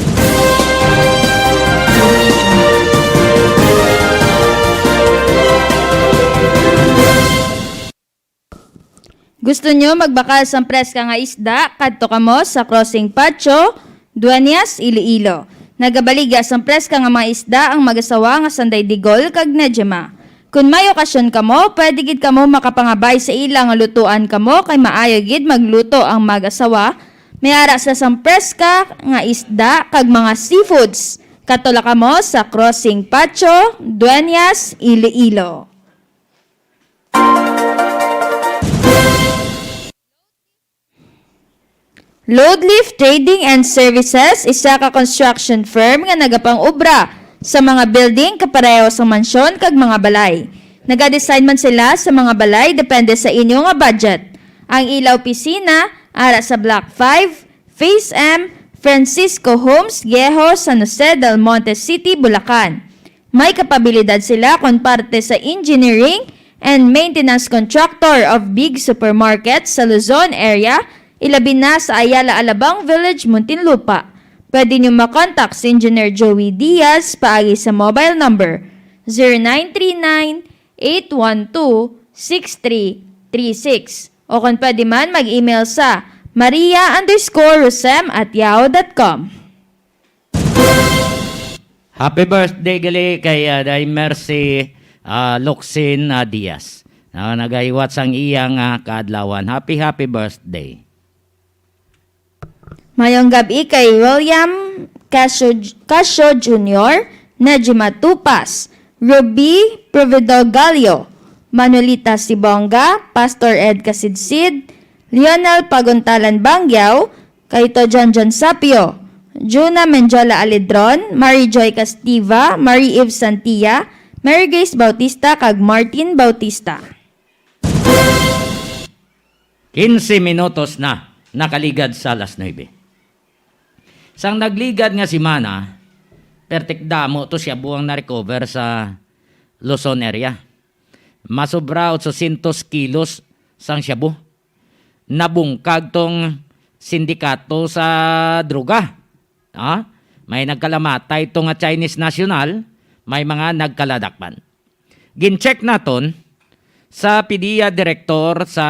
Gusto nyo magbakal sang preska nga isda? Kadto kamo sa Crossing Patio, Dueñas, Iloilo. Nagabaligya sang preska nga mga isda ang mag-asawa nga Sanday Digol kag Nejema. Kon may okasyon kamo, pwede gid kamo makapangabay sa ila nga lutuan kamo kay maayo gid magluto ang mag-asawa. May ara sila sang preska nga isda kag mga seafoods. Kadto la kamo sa Crossing Patio, Dueñas, Iloilo. Loadlift Trading and Services, isa ka construction firm nga nagapang-obra sa mga building kapareho sa mansyon kag mga balay. Nagadesign man sila sa mga balay depende sa inyo nga budget. Ang ila opisina ara sa Block five, Phase M, Francisco Homes, Viejo, San Jose del Monte City, Bulacan. May kapabilidad sila kon parte sa engineering and maintenance contractor of big supermarkets sa Luzon area, ilabi na sa Ayala Alabang Village, Muntinlupa. Pwede niyo makontak si Engineer Joey Diaz paagi sa mobile number zero nine three nine, eight one two, six three three six. O kung pwede man, mag-email sa maria underscore rosem at yahoo dot com. Happy birthday gali kay, ah, Day Mercy, ah, Locsin, ah, Diaz. Na nagahiwat sang iyang, ah, kaadlawan. Happy, happy birthday. Mayong gab-i kay William Casio, Casio Junior, Nejima Tupas, Ruby Provido Gallo, Manolita Sibonga, Pastor Ed Kasidsid, Lionel Paguntalan Bangyaw, Kaito John John Sapio, Juna Menjola Alidron, Mary Joy Castiva, Mary Eve Santia, Mary Grace Bautista, kag Martin Bautista. Quince minutos na nakaligad sa alas nuebe. Sang nagligad nga semana, pertik damo to shabu ang na-recover sa Luzon area. Masobra otsosentos kilos sang shabu. Nabungkag tong sindikato sa droga. Ha? May nagkalamatay to nga Chinese national, may mga nagkaladakpan. Gin-check naton sa PDEA director sa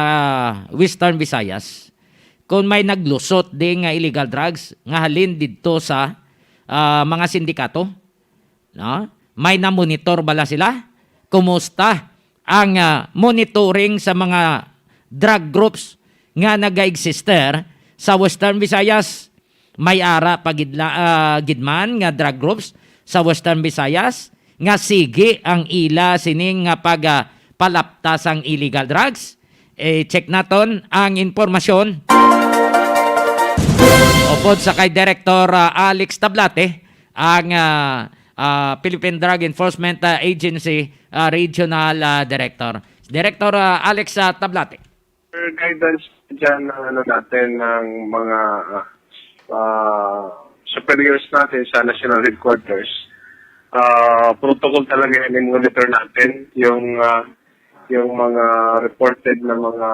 Western Visayas kung may naglusot di nga illegal drugs nga halin didto sa, ah, mga sindikato. No? May na-monitor bala sila? Kumusta ang, ah, monitoring sa mga drug groups nga naga-exister sa Western Visayas? May ara pa gid la-, ah, gid man nga drug groups sa Western Visayas nga sige ang ila sining nga pag, ah, palapta sang illegal drugs? Eh, check naton ang impormasyon. Upod sa kay Director, ah, Alex Tablate, ang, ah, ah, Philippine Drug Enforcement, ah, Agency, ah, Regional, ah, Director. Director, ah, Alex, ah, Tablate. Guidance dyan ng ano natin, ng mga, ah, superiors natin sa national headquarters. Ah, protocol talaga yan, i-monitor natin yung, ah, yung mga reported na mga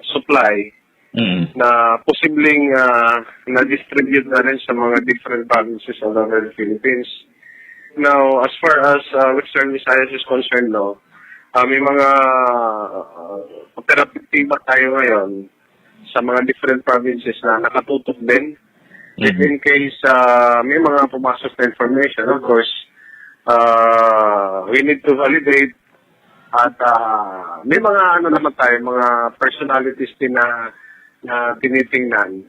supply Mm. na posibleng, ah, na-distribute na rin sa mga different provinces all over the Philippines. Now, as far as, ah, Western Visayas is concerned, no, ah, may mga, ah, operatiba tayo ngayon sa mga different provinces na nakatutok din. If Mhm. in case, ah, may mga pumasok na information, of course, ah, we need to validate at, ah, may mga ano naman tayo, mga personalities din na, na tinitingnan.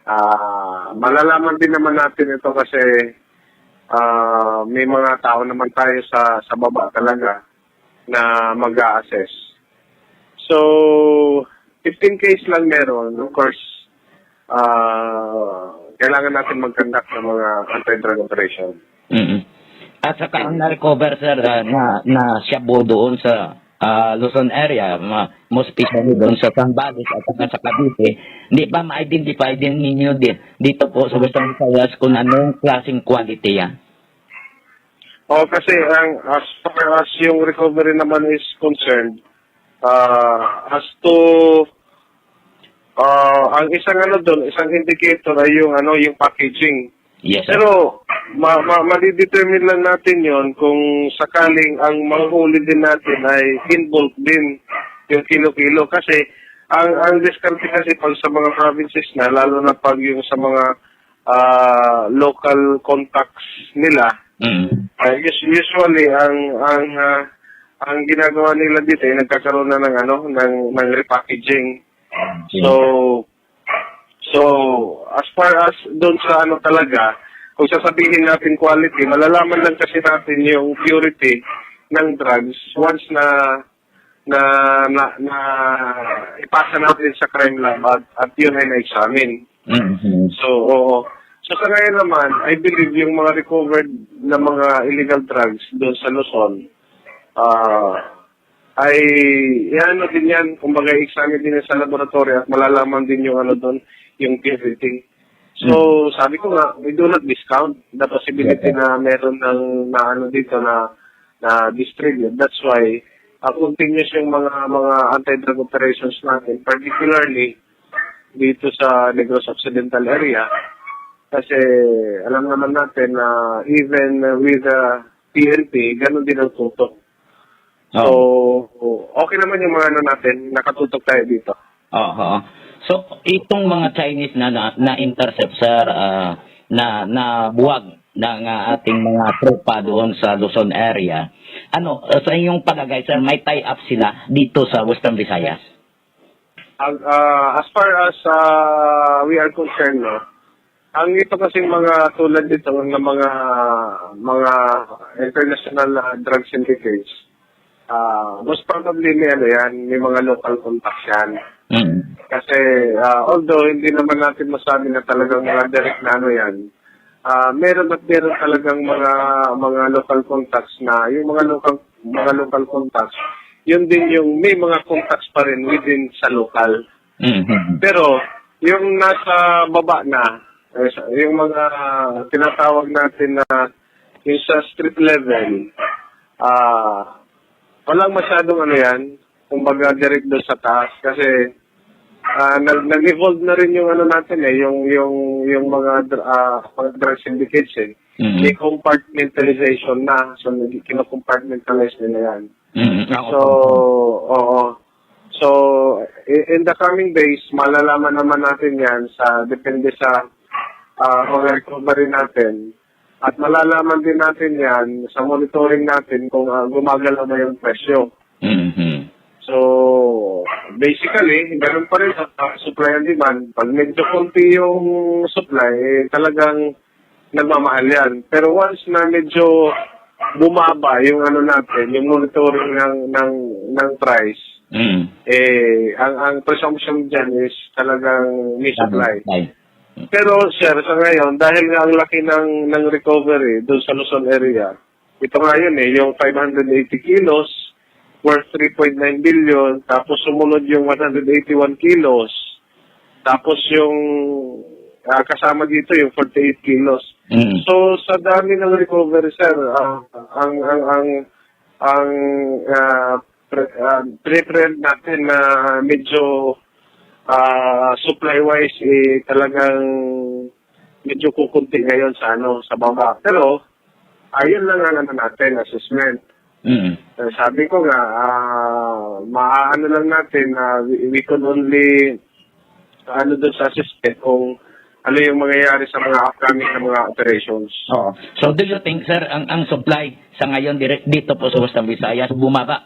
Ah, malalaman din naman natin ito kasi, ah, may mga tao naman tayo sa, sa baba talaga na mag-a-assess. So, if in case lang meron, of course, ah, kailangan natin mag-conduct ng mga anti-drug operation. Mm. At saka ang na-recover, sir, ah, na, na shabu doon sa, ah, Luzon area, ma-, most especially doon sa Zambales at saka sa Cavite, hindi pa ma-identify din ninyo di-, dito po sa Western Visayas kung anong klaseng quality yan? O, kasi ang, as far as yung recovery naman is concerned, ah, as to, ah, ang isang ano doon, isang indicator ay yung ano, yung packaging. Yes, sir. Pero ma ma madidetermine lang natin yon kung sakaling ang manghuli din natin ay in bulk din yung kilo-kilo. Kasi ang, ang diskarte kasi pag sa mga provinces na, lalo na pag yung sa mga, ah, local contacts nila, Mm. ah, us- usually ang, ang, ah, ang ginagawa nila dito ay nagkakaroon na ng ano, ng, ng repackaging. So, so as far as doon sa ano talaga, kung sasabihin natin quality, malalaman lang kasi natin yung purity ng drugs once na, na, na, na ipasa natin sa crime lab at, at yun ay na-examine. Mhm. So, oo. So, sa ngayon naman, I believe yung mga recovered na mga illegal drugs doon sa Luzon, ah, ay, yan, ano din yan, kumbaga, examine din sa laboratory at malalaman din yung, ano, doon, yung purity. So, sabi ko nga, we do not discount the possibility na meron ng, na, ano, dito na, na distribute. That's why, ah, continuous yung mga, mga anti-drug operations natin, particularly dito sa Negros Occidental area. Kasi alam naman natin na even with the P N P, ganun din ang tutok. So, okay naman yung mga, ano, natin, nakatutok tayo dito. Oho. So, itong mga Chinese na, na, na-intercept, sir, ah, na, na buwag na nga ating mga tropa doon sa Luzon area, ano, sa inyong palagay, sir, may tie-up sila dito sa Western Visayas? Ag-, ah, as far as, ah, we are concerned, no, ang ito kasing mga tulad nito nga mga, mga international, ah, drug syndicates, ah, most probably may, ano yan, may mga local contacts yan. Mm. Kasi, ah, although hindi naman natin masabi na talagang mga direct na, ano yan, ah, meron at meron talagang mga, mga local contacts na, yung mga local, mga local contacts, yun din yung may mga contacts pa rin within sa local. Mhm. Pero yung nasa baba na, eh, sa, yung mga tinatawag natin na yung sa street level, ah, walang masyadong, ano yan, kumbaga, direct doon sa taas kasi, ah, nag-, nag-evolve na rin yung, ano, natin, eh, yung, yung, yung mga dr-, ah, mga drug syndicates, eh. Mhm. May compartmentalization na. So, nag-, kino-compartmentalize nila yan. Mhm. Ah, So, okay. Oo. So, i-, in the coming days, malalaman naman natin yan sa, depende sa, ah, mga recovery natin. At malalaman din natin yan sa monitoring natin kung, ah, gumagalaw ba yung presyo. Mhm. So, basically, ganun pa rin sa, ah, supply and demand. Pag medyo konti yung supply, eh, talagang nagmamahal yan. Pero once na medyo bumaba yung, ano, natin, yung monitoring ng, ng, ng price, Mm. eh, ang, ang presumption dyan is talagang may Tama. supply. Ay. Pero, sir, sa ngayon, dahil nga ang laki ng, ng recovery doon sa Luzon area, ito nga yun eh, yung five hundred eighty kilos worth three point nine billion, tapos sumunod yung one hundred eighty-one kilos, tapos yung, ah, kasama dito yung forty-eight kilos. Mm. So, sa dami ng recovery, sir, ah, ang, ang, ang, ang, ah, pre-, ah, pre-trend natin na medyo, ah, supply-wise, eh, talagang medyo kukunti ngayon sa, ano, sa baba. Pero, ayun lang ang, ano, natin, assessment. Mm. Eh, sabi ko nga, ah, maaano lang natin na we, we could only, ano, doon sa assessment kung ano yung mangyayari sa mga upcoming na mga operations. Oo. So, do you think, sir, ang, ang supply sa ngayon dire-, dito po sa Western Visayas bumaba?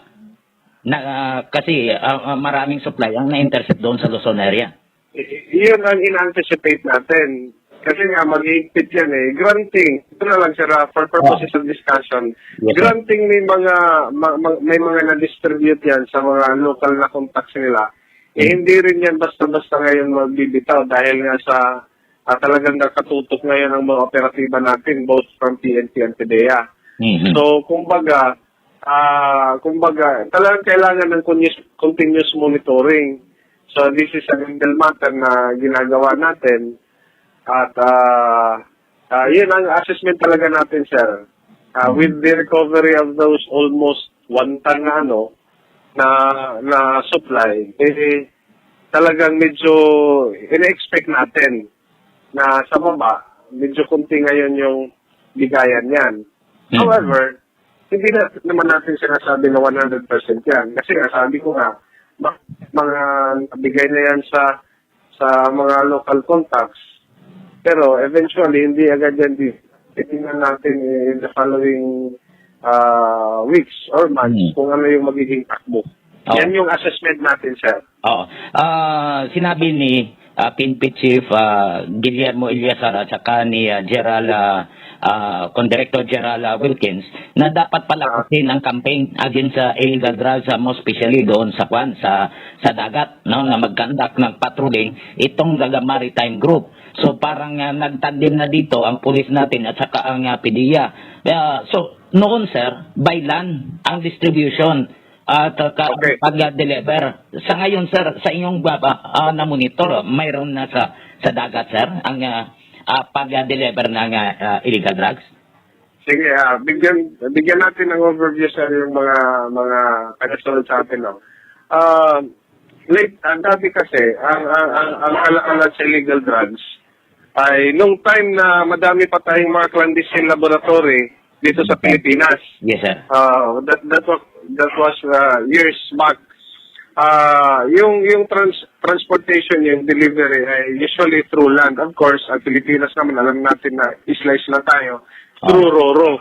Na, ah, kasi, ah, ah, maraming supply ang na-intercept doon sa Luzon area. I-, iyon ang ina-anticipate natin. Kasi nga, maghihigpit yan eh. Granting, ito na lang, sir, ah, for purposes Oh. of discussion, Yes, sir. granting may mga, ma-, ma-, may mga na-distribute yan sa mga local na contacts nila. Eh, Hmm. hindi rin yan basta-basta ngayon magbibitaw dahil nga sa, ah, talagang nakatutok ngayon ang mga operatiba natin, both from P N P and PDEA. Mhm. So, kumbaga, ah, kumbaga, talagang kailangan ng continuous, continuous monitoring. So, this is a legal matter na ginagawa natin. At, ah, ah, yun ang assessment talaga natin, sir. Ah, Hmm. with the recovery of those almost one ton na, ano, na, na supply, eh, talagang medyo ina-expect natin na sa baba, medyo kunti ngayon yung bigayan niyan. Hmm. However, hindi na naman natin sinasabi na one hundred percent yan. Kasi nga, sabi ko nga, ma-, mga nabigay na yan sa, sa mga local contacts. Pero eventually, hindi agad yan. Di, titingnan natin in the following, ah, weeks or months Hmm. kung ano yung magiging takbo. Oh. Yan yung assessment natin, sir. Oo. Ah, sinabi ni ah, P N P Chief, ah, Guillermo Eleazar at saka ni, ah, General, ah, ah, kon Director General, ah, Wilkins, na dapat palakusin ang campaign against sa illegal drugs, ah, most especially doon sa kwan, sa, sa dagat, no, na mag-conduct ng patrolling itong taga maritime group. So parang, ah, nagtandem na dito ang pulis natin at saka ang, ah, PDEA. Ah, so noon, sir, by land ang distribution at, ah, ka-, Okay. pag-deliver. Sa ngayon, sir, sa inyong baba, ah, na-monitor, mayroon na sa, sa dagat, sir, ang, ah, ah, pag-deliver ng, ah, ah, illegal drugs? Sige, ah, bigyan, bigyan natin ng overview, sir, yung mga, mga tagasunod sa atin, no? Ah, late, ang dati kasi, ang, ang, ang, ang kalakalan sa illegal drugs ay nung time na madami pa tayong mga clandestine laboratory dito sa Pilipinas. Yes, sir. Ah, that, that was, that was, ah, years back. Ah, yung, yung trans-, transportation, yung delivery ay usually through land. Of course, ang Pilipinas naman, alam natin na isla-isla tayo, through Oo. Ro-Ro.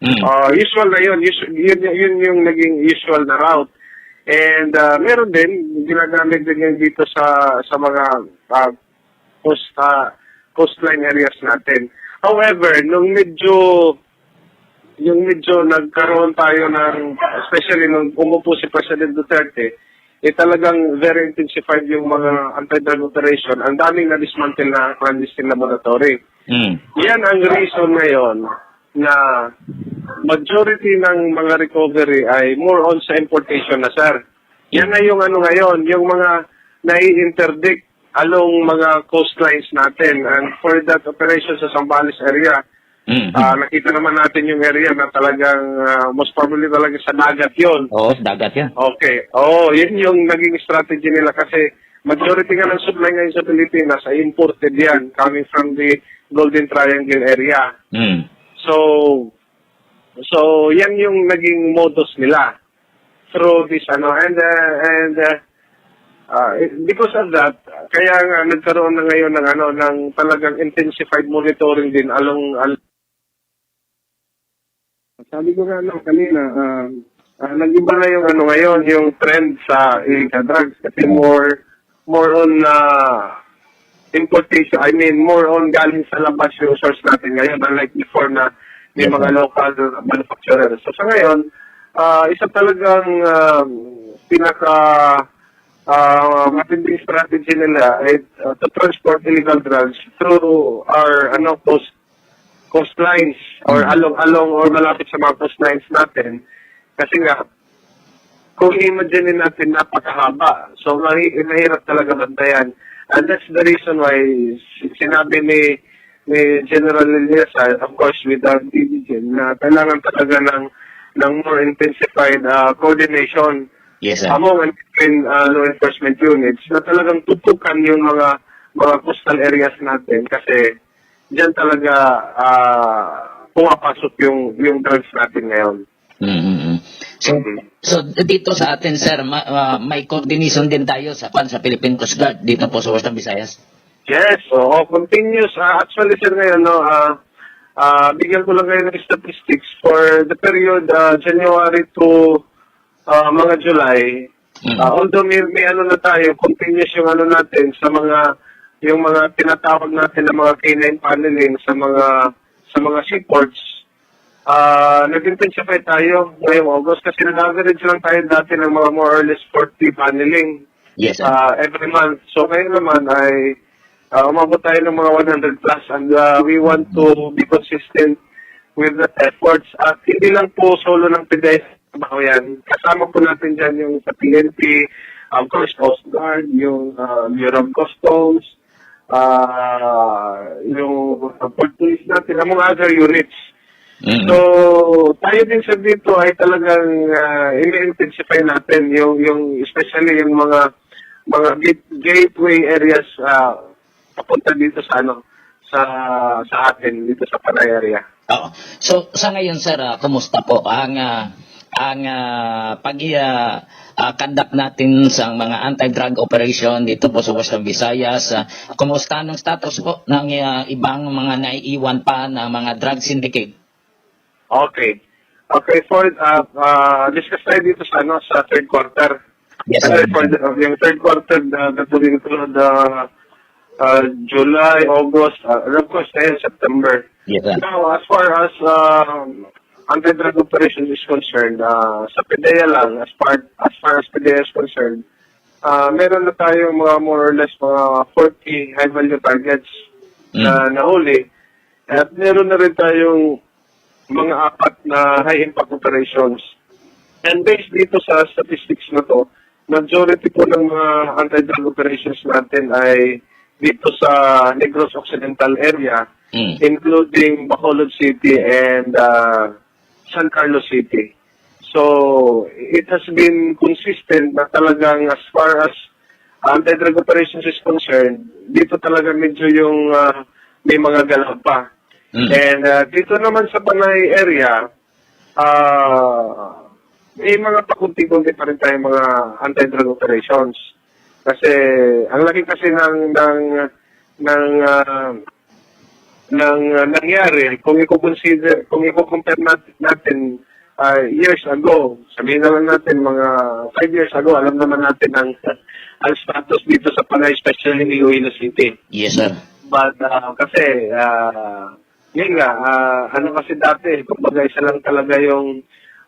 Mm. Ah, usual na yun. Usu-, yun, yun yung naging usual na route. And, ah, meron din, ginagamit din yan dito sa, sa mga, ah, coast, ah, coastline areas natin. However, nung medyo, yung medyo nagkaroon tayo ng, especially nung umupo si President Duterte, eh, talagang very intensified yung mga anti-drug operation. Ang daming na-dismantle na clandestine laboratory. Mm. Yan ang reason ngayon na majority ng mga recovery ay more on sa importation na, sir. Yan na yung ano ngayon, yung mga nai-interdict along mga coastlines natin. And for that operation sa Zambales area, Mhm. ah, nakita naman natin yung area na talagang, ah, most probably talaga sa dagat yun. Oo, sa dagat yan. Okay. Oo, yun yung naging strategy nila kasi majority nga ng supply ngayon sa Pilipinas ay imported yan, coming from the Golden Triangle area. Mm. So, so yan yung naging modus nila through this, ano, and, uh, and, uh, uh, because of that, kaya nga nagkaroon na ngayon ng, ano, ng talagang intensified monitoring din along, al- Sabi ko nga, ano, kanina, ah, ah, nag-iba na yung, ano, ngayon, yung trend sa illegal drugs kasi more, more on, ah, importation, I mean, more on galing sa labas yung source natin ngayon, unlike before na may Yes, mga sir. local manufacturers. So, sa ngayon, ah, isa talagang, ah, pinaka, ah, matinding strategy nila ay, ah, to transport illegal drugs through our, ano, coast, coastlines or Mm. along, along or malapit sa mga coastlines natin. Kasi nga, kung i-imagine natin, napakahaba. So, mahi-, mahirap talaga bantayan. And that's the reason why si-, sinabi ni, ni General Eleazar, of course, with our D D G, na kailangan talaga ng, ng more intensified, ah, coordination Yes, sir. among and between, ah, law enforcement units na talagang tutukan yung mga, mga coastal areas natin kasi diyan talaga, ah, pumapasok yung, yung drugs natin ngayon. Mm, mm, mm. So, Mhm. so dito sa atin, sir, ma-, ah, may coordination din tayo sa, pan, sa Philippine Coast Guard dito po sa Western Visayas. Yes, oo, continuous. Ah, actually, sir, ngayon, no, ah, ah, bigyan ko lang kayo ng statistics for the period, ah, January to, ah, mga July. Mm. Ah, although may, may ano na tayo, continuous yung ano natin sa mga, yung mga tinatawag natin na mga K nine paneling sa mga, sa mga seaports. Ah, nag-intensify tayo ngayong August kasi nag-average lang tayo dati ng mga more or less forty paneling, Yes, sir. ah, every month. So ngayon naman ay, ah, umabot tayo ng mga one hundred plus and, ah, we want to be consistent with the efforts. At hindi lang po solo ng PDEA trabaho yan. Kasama po natin dyan yung sa P N P, of course, Coast Guard, yung, ah, Bureau of Customs, ah, yung, ah, Port Police natin, among other units. Mm. So, tayo din, sir, dito ay talagang, ah, ini-intensify natin yung, yung, especially yung mga, mga gate-, gateway areas, ah, papunta dito sa, ano, sa, sa atin, dito sa Panay area. Oo. So, sa ngayon, sir, ah, kumusta po ang, ah, ang, ah, pag, ah, ah, conduct natin sa mga anti-drug operation dito po sa Western Visayas? Ah, kumusta ang status po ng, ah, ibang mga naiiwan pa na mga drug syndicate? Okay. Okay, for, ah, ah, discuss tayo dito sa, ano, sa third quarter. Yes, Kasi sir. for the, yung third quarter, the, the, the, the, uh, July, August, uh, and of course, ngayon, September. Yes, sir. Now, as far as, uh, anti-drug operation is concerned, uh, sa PDEA lang, as far, as far as PDEA is concerned, uh, meron na tayong mga more or less mga forty high-value targets Mm. na nahuli. At meron na rin tayong mga apat na high-impact operations. And based dito sa statistics na to, majority po ng mga anti-drug operations natin ay dito sa Negros Occidental area, Mm. including Bacolod City and, ah, San Carlos City. So, it has been consistent na talagang as far as anti-drug operations is concerned, dito talaga medyo yung, ah, may mga galaw pa. Mm. And, ah, dito naman sa Panay area, ah, may mga pakunti-kunti pa rin tayong mga anti-drug operations. Kasi ang laki kasi ng, ng, ng, ah, ng, ah, nangyari, kung i-consider, kung i-compare nat-, natin, ah, years ago, sabihin na lang natin mga five years ago, alam naman natin ang, ang status dito sa Panay, especially in Iloilo City. Yes, sir. But, ah, kasi, ah, yun nga, ah, ano kasi dati, kumbaga isa lang talaga yung,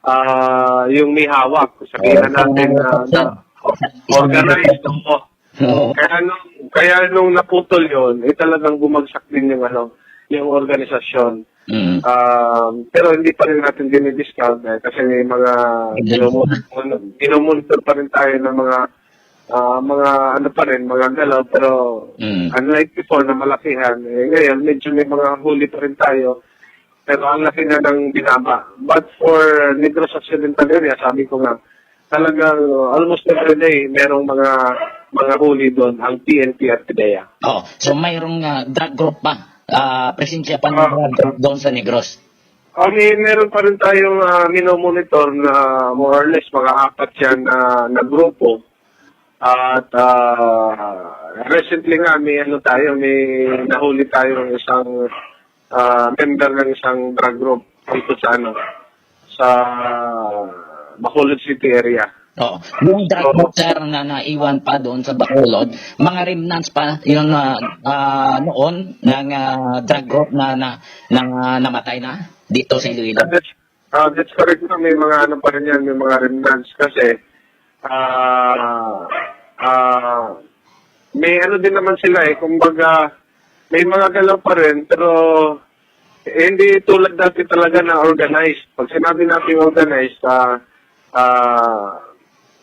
ah, yung may hawak. Sabihin na Oo, natin na, sir. na organized, oo. Oo. Kaya nung, kaya nung naputol yun, eh, talagang bumagsak din yung, ano, yung organisasyon. Mm. Um, pero hindi pa rin natin dinidiscount, eh, kasi may mga Agency. minumon-, minomonitor pa rin tayo ng mga, ah, mga ano pa rin, mga galaw, pero Mm. unlike before na malakihan, eh, ngayon medyo may mga huli pa rin tayo. Pero ang laki na ng binaba. But for Negros Occidental area, sabi ko nga, talagang almost every day merong mga, mga huli doon ang P N P at PDEA. Oh, so mayroong, ah, drug group pa, ah, presensya pa ng Ah. drug group doon sa Negros? Ah, may, meron pa rin tayong, ah, minomonitor na more or less mga apat yan na, na grupo. At, ah, recently nga, may ano tayo, may nahuli tayong isang, ah, member ng isang drug group dito sa ano, sa Bacolod City area. Oo. Yung drug So, group, sir, na naiwan pa doon sa Bacolod, mga remnants pa yun na, ah, noon ng, ah, drug group na, na, na, ah, namatay na dito sa Iloilo? Ah, that's, ah, that's correct na may mga ano pa rin yan, may mga remnants kasi, ah, ah, may ano din naman sila eh, kumbaga, may mga galaw pa rin, pero eh, hindi tulad dati talaga na organized. Pag sinabi natin organized, ah, ah,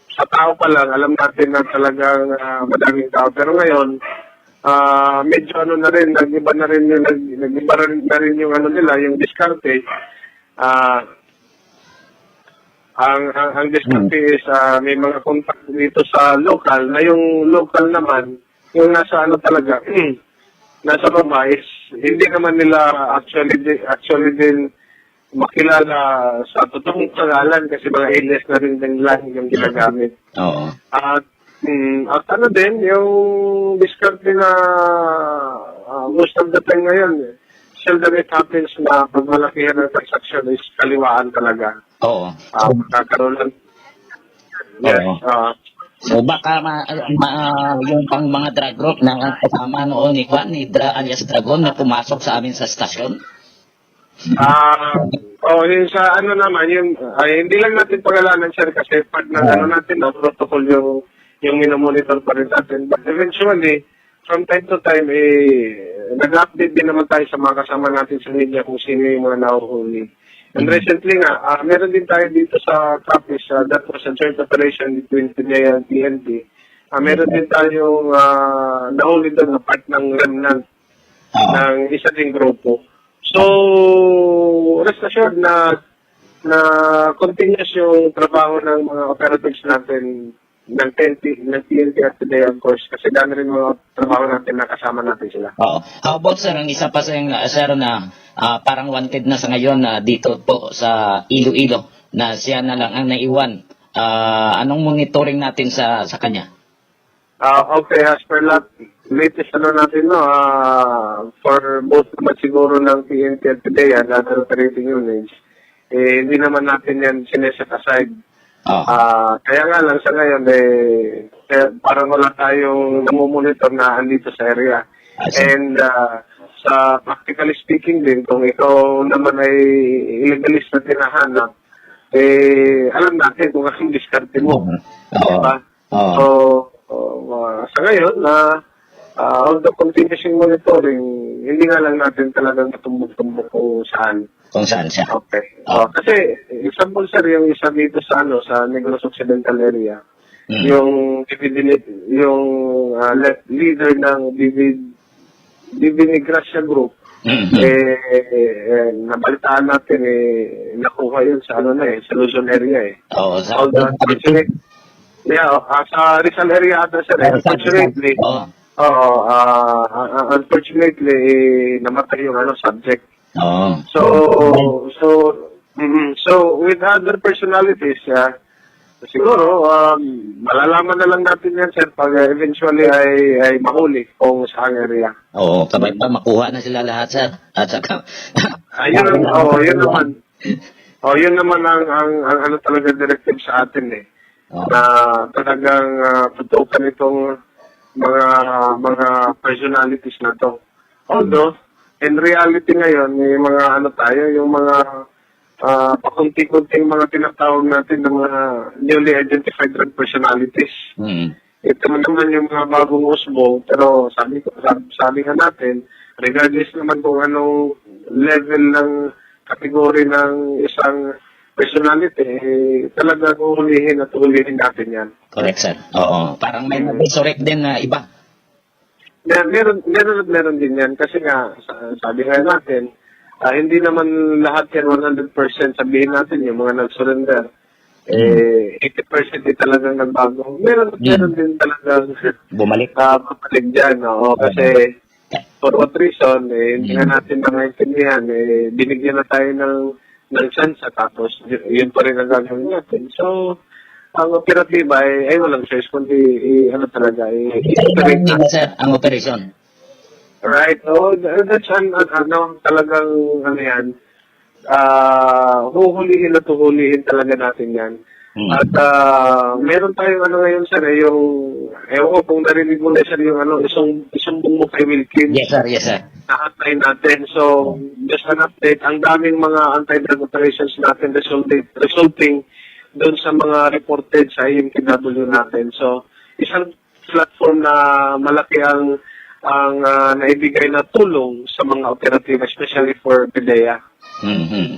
sa tao pa lang, alam natin na talagang, ah, madaming tao. Pero ngayon, ah, medyo ano na rin, nag-iba na rin yung, nag-, nag-iba rin, na rin yung ano nila, yung diskarte. Ah, ang, ang, ang diskarte Hmm. is, ah, may mga contact dito sa local, na yung local naman, yung nasa ano talaga, nasa baba is, hindi naman nila actually, di-, actually din makilala sa totoong pangalan kasi mga alias na rin din lang yung ginagamit. Oo. At, mm, at ano din, yung diskarte na, ah, most of the time ngayon, eh, seldom it happens na pag malakihan ang transaction is kaliwaan talaga. Oo. Ah, magkakaroon lang. Yes, Oo. ah. So, baka ma-, ma-, yung pang mga drug group na kasama noon ni Juan, ni Dra-, alias Dragon, na pumasok sa amin sa stasyon? Ah, oh, yung sa ano naman, yung, ay, hindi lang natin pangalanan, sir, kasi part ng Ah. ano natin, no, protocol yung, yung minomonitor pa rin natin. But eventually, from time to time, eh, nag-update din naman tayo sa mga kasama natin sa media kung sino yung mga nahuhuli. And Mm. recently nga, ah, meron din tayo dito sa Capiz, ah, that was a joint operation between PDEA and P N P. Ah, meron Mm. din tayong, ah, nahuli doon na part ng remnant Ah. ng isa ding grupo. So, rest assured na, na continuous yung trabaho ng mga operatives natin ng P N P, ng P N P at today, of course, kasi dami rin mga trabaho natin na kasama natin sila. Oo. How about, sir, ang isa pa sa, sir, na, ah, parang wanted na sa ngayon na dito po sa Iloilo, na siya na lang ang naiwan? Ah, anong monitoring natin sa, sa kanya? Ah, okay, as per lat-, latest ano natin, no, ah, for both naman siguro ng P N P at today, ah, other operating units, eh, hindi naman natin yan sineset aside. Ah. Ah, kaya nga lang sa ngayon, eh, eh, parang wala tayong namomonitor na andito sa area. I see. And, ah, sa practically speaking din, kung ikaw naman ay illegalist na tinahanap, eh, alam natin kung anong diskarte mo. Mhm. Oo. Diba? Oo. So, uh, sa ngayon, na, ah, although continuous yung monitoring, hindi nga lang natin talagang matumbok-tumbok kung saan. Kung saan siya. Okay. Oo. Ah, kasi, example, sir, yung isa dito sa, ano, sa Negros Occidental area, Mm. yung B B D, yung, ah, le-, leader ng B B, B B Negracia Group, Mm. eh, eh, nabalitaan natin, eh, nakuha yun sa, ano na, eh, sa Luzon area, eh. Oo, sa Although, unfortunate-, yeah, ah, sa Rizal area ata, sir, eh. Ah, sa Rizal. Unfortunately, Oo. oo, ah, ah, ah, unfortunately, eh, namatay yung, ano, subject. Oo. So, so, mm, so, with other personalities, ah, siguro, um, malalaman na lang natin yan, sir, pag, ah, eventually ay, ay mahuli kung saang area. Oo, kabay pa, makuha na sila lahat, sir. At saka, Ayun, oo, yun naman. Oh, yun naman ang, ang, ang ano talaga directive sa atin, eh. Oo. Na talagang, ah, tutukan itong mga, mga personalities na to. Although, in reality ngayon, may mga ano tayo, yung mga, ah, pakunti-kunting mga tinatawag natin ng mga newly identified drug personalities. Mm. Ito naman yung mga bagong usbong, pero sabi ko, sab-, sabi nga natin, regardless naman kung anong level ng category ng isang personality, eh, talagang uhulihin at uhulihin natin yan. Correct, sir. Oo. Parang may Mm. nag-resurrect din na iba. Mer-, meron, meron at meron din yan. Kasi nga, sa-, sabi nga natin, ah, hindi naman lahat yan one hundred percent sabihin natin, yung mga nag-surrender. Mm. Eh, eighty percent di talagang nagbago. Meron, Mm. meron din talagang, Bumalik. ah, babalik dyan, oo. Oo. Kasi, for what reason, eh, hindi Mm. na natin maintindihan, eh, binigyan na tayo ng, ng tsansa, tapos y-, yun pa rin ang gagawin natin. So, ang operatiba ay, ay walang choice, kundi, i-, ano talaga, i-, i-operate Ang, na. sir, ang operasyon. Right. Oo, th-, that's an, an, ano, talagang, ano yan, ah, huhulihin at huhulihin talaga natin yan. Hmm. At, ah, meron tayong ano ngayon, sir, eh, yung, ewan ko kung narinig mo na, sir, yung ano, isung-, isumbong mo kay Wilkin. Yes, sir. Yes, sir. Na hotline natin. So, just an update, ang daming mga anti-drug operations natin resulting, resulting doon sa mga reported sa A M P W natin. So, isang platform na malaki ang, ang, ah, naibigay na tulong sa mga operatiba, especially for PDEA. Mhm.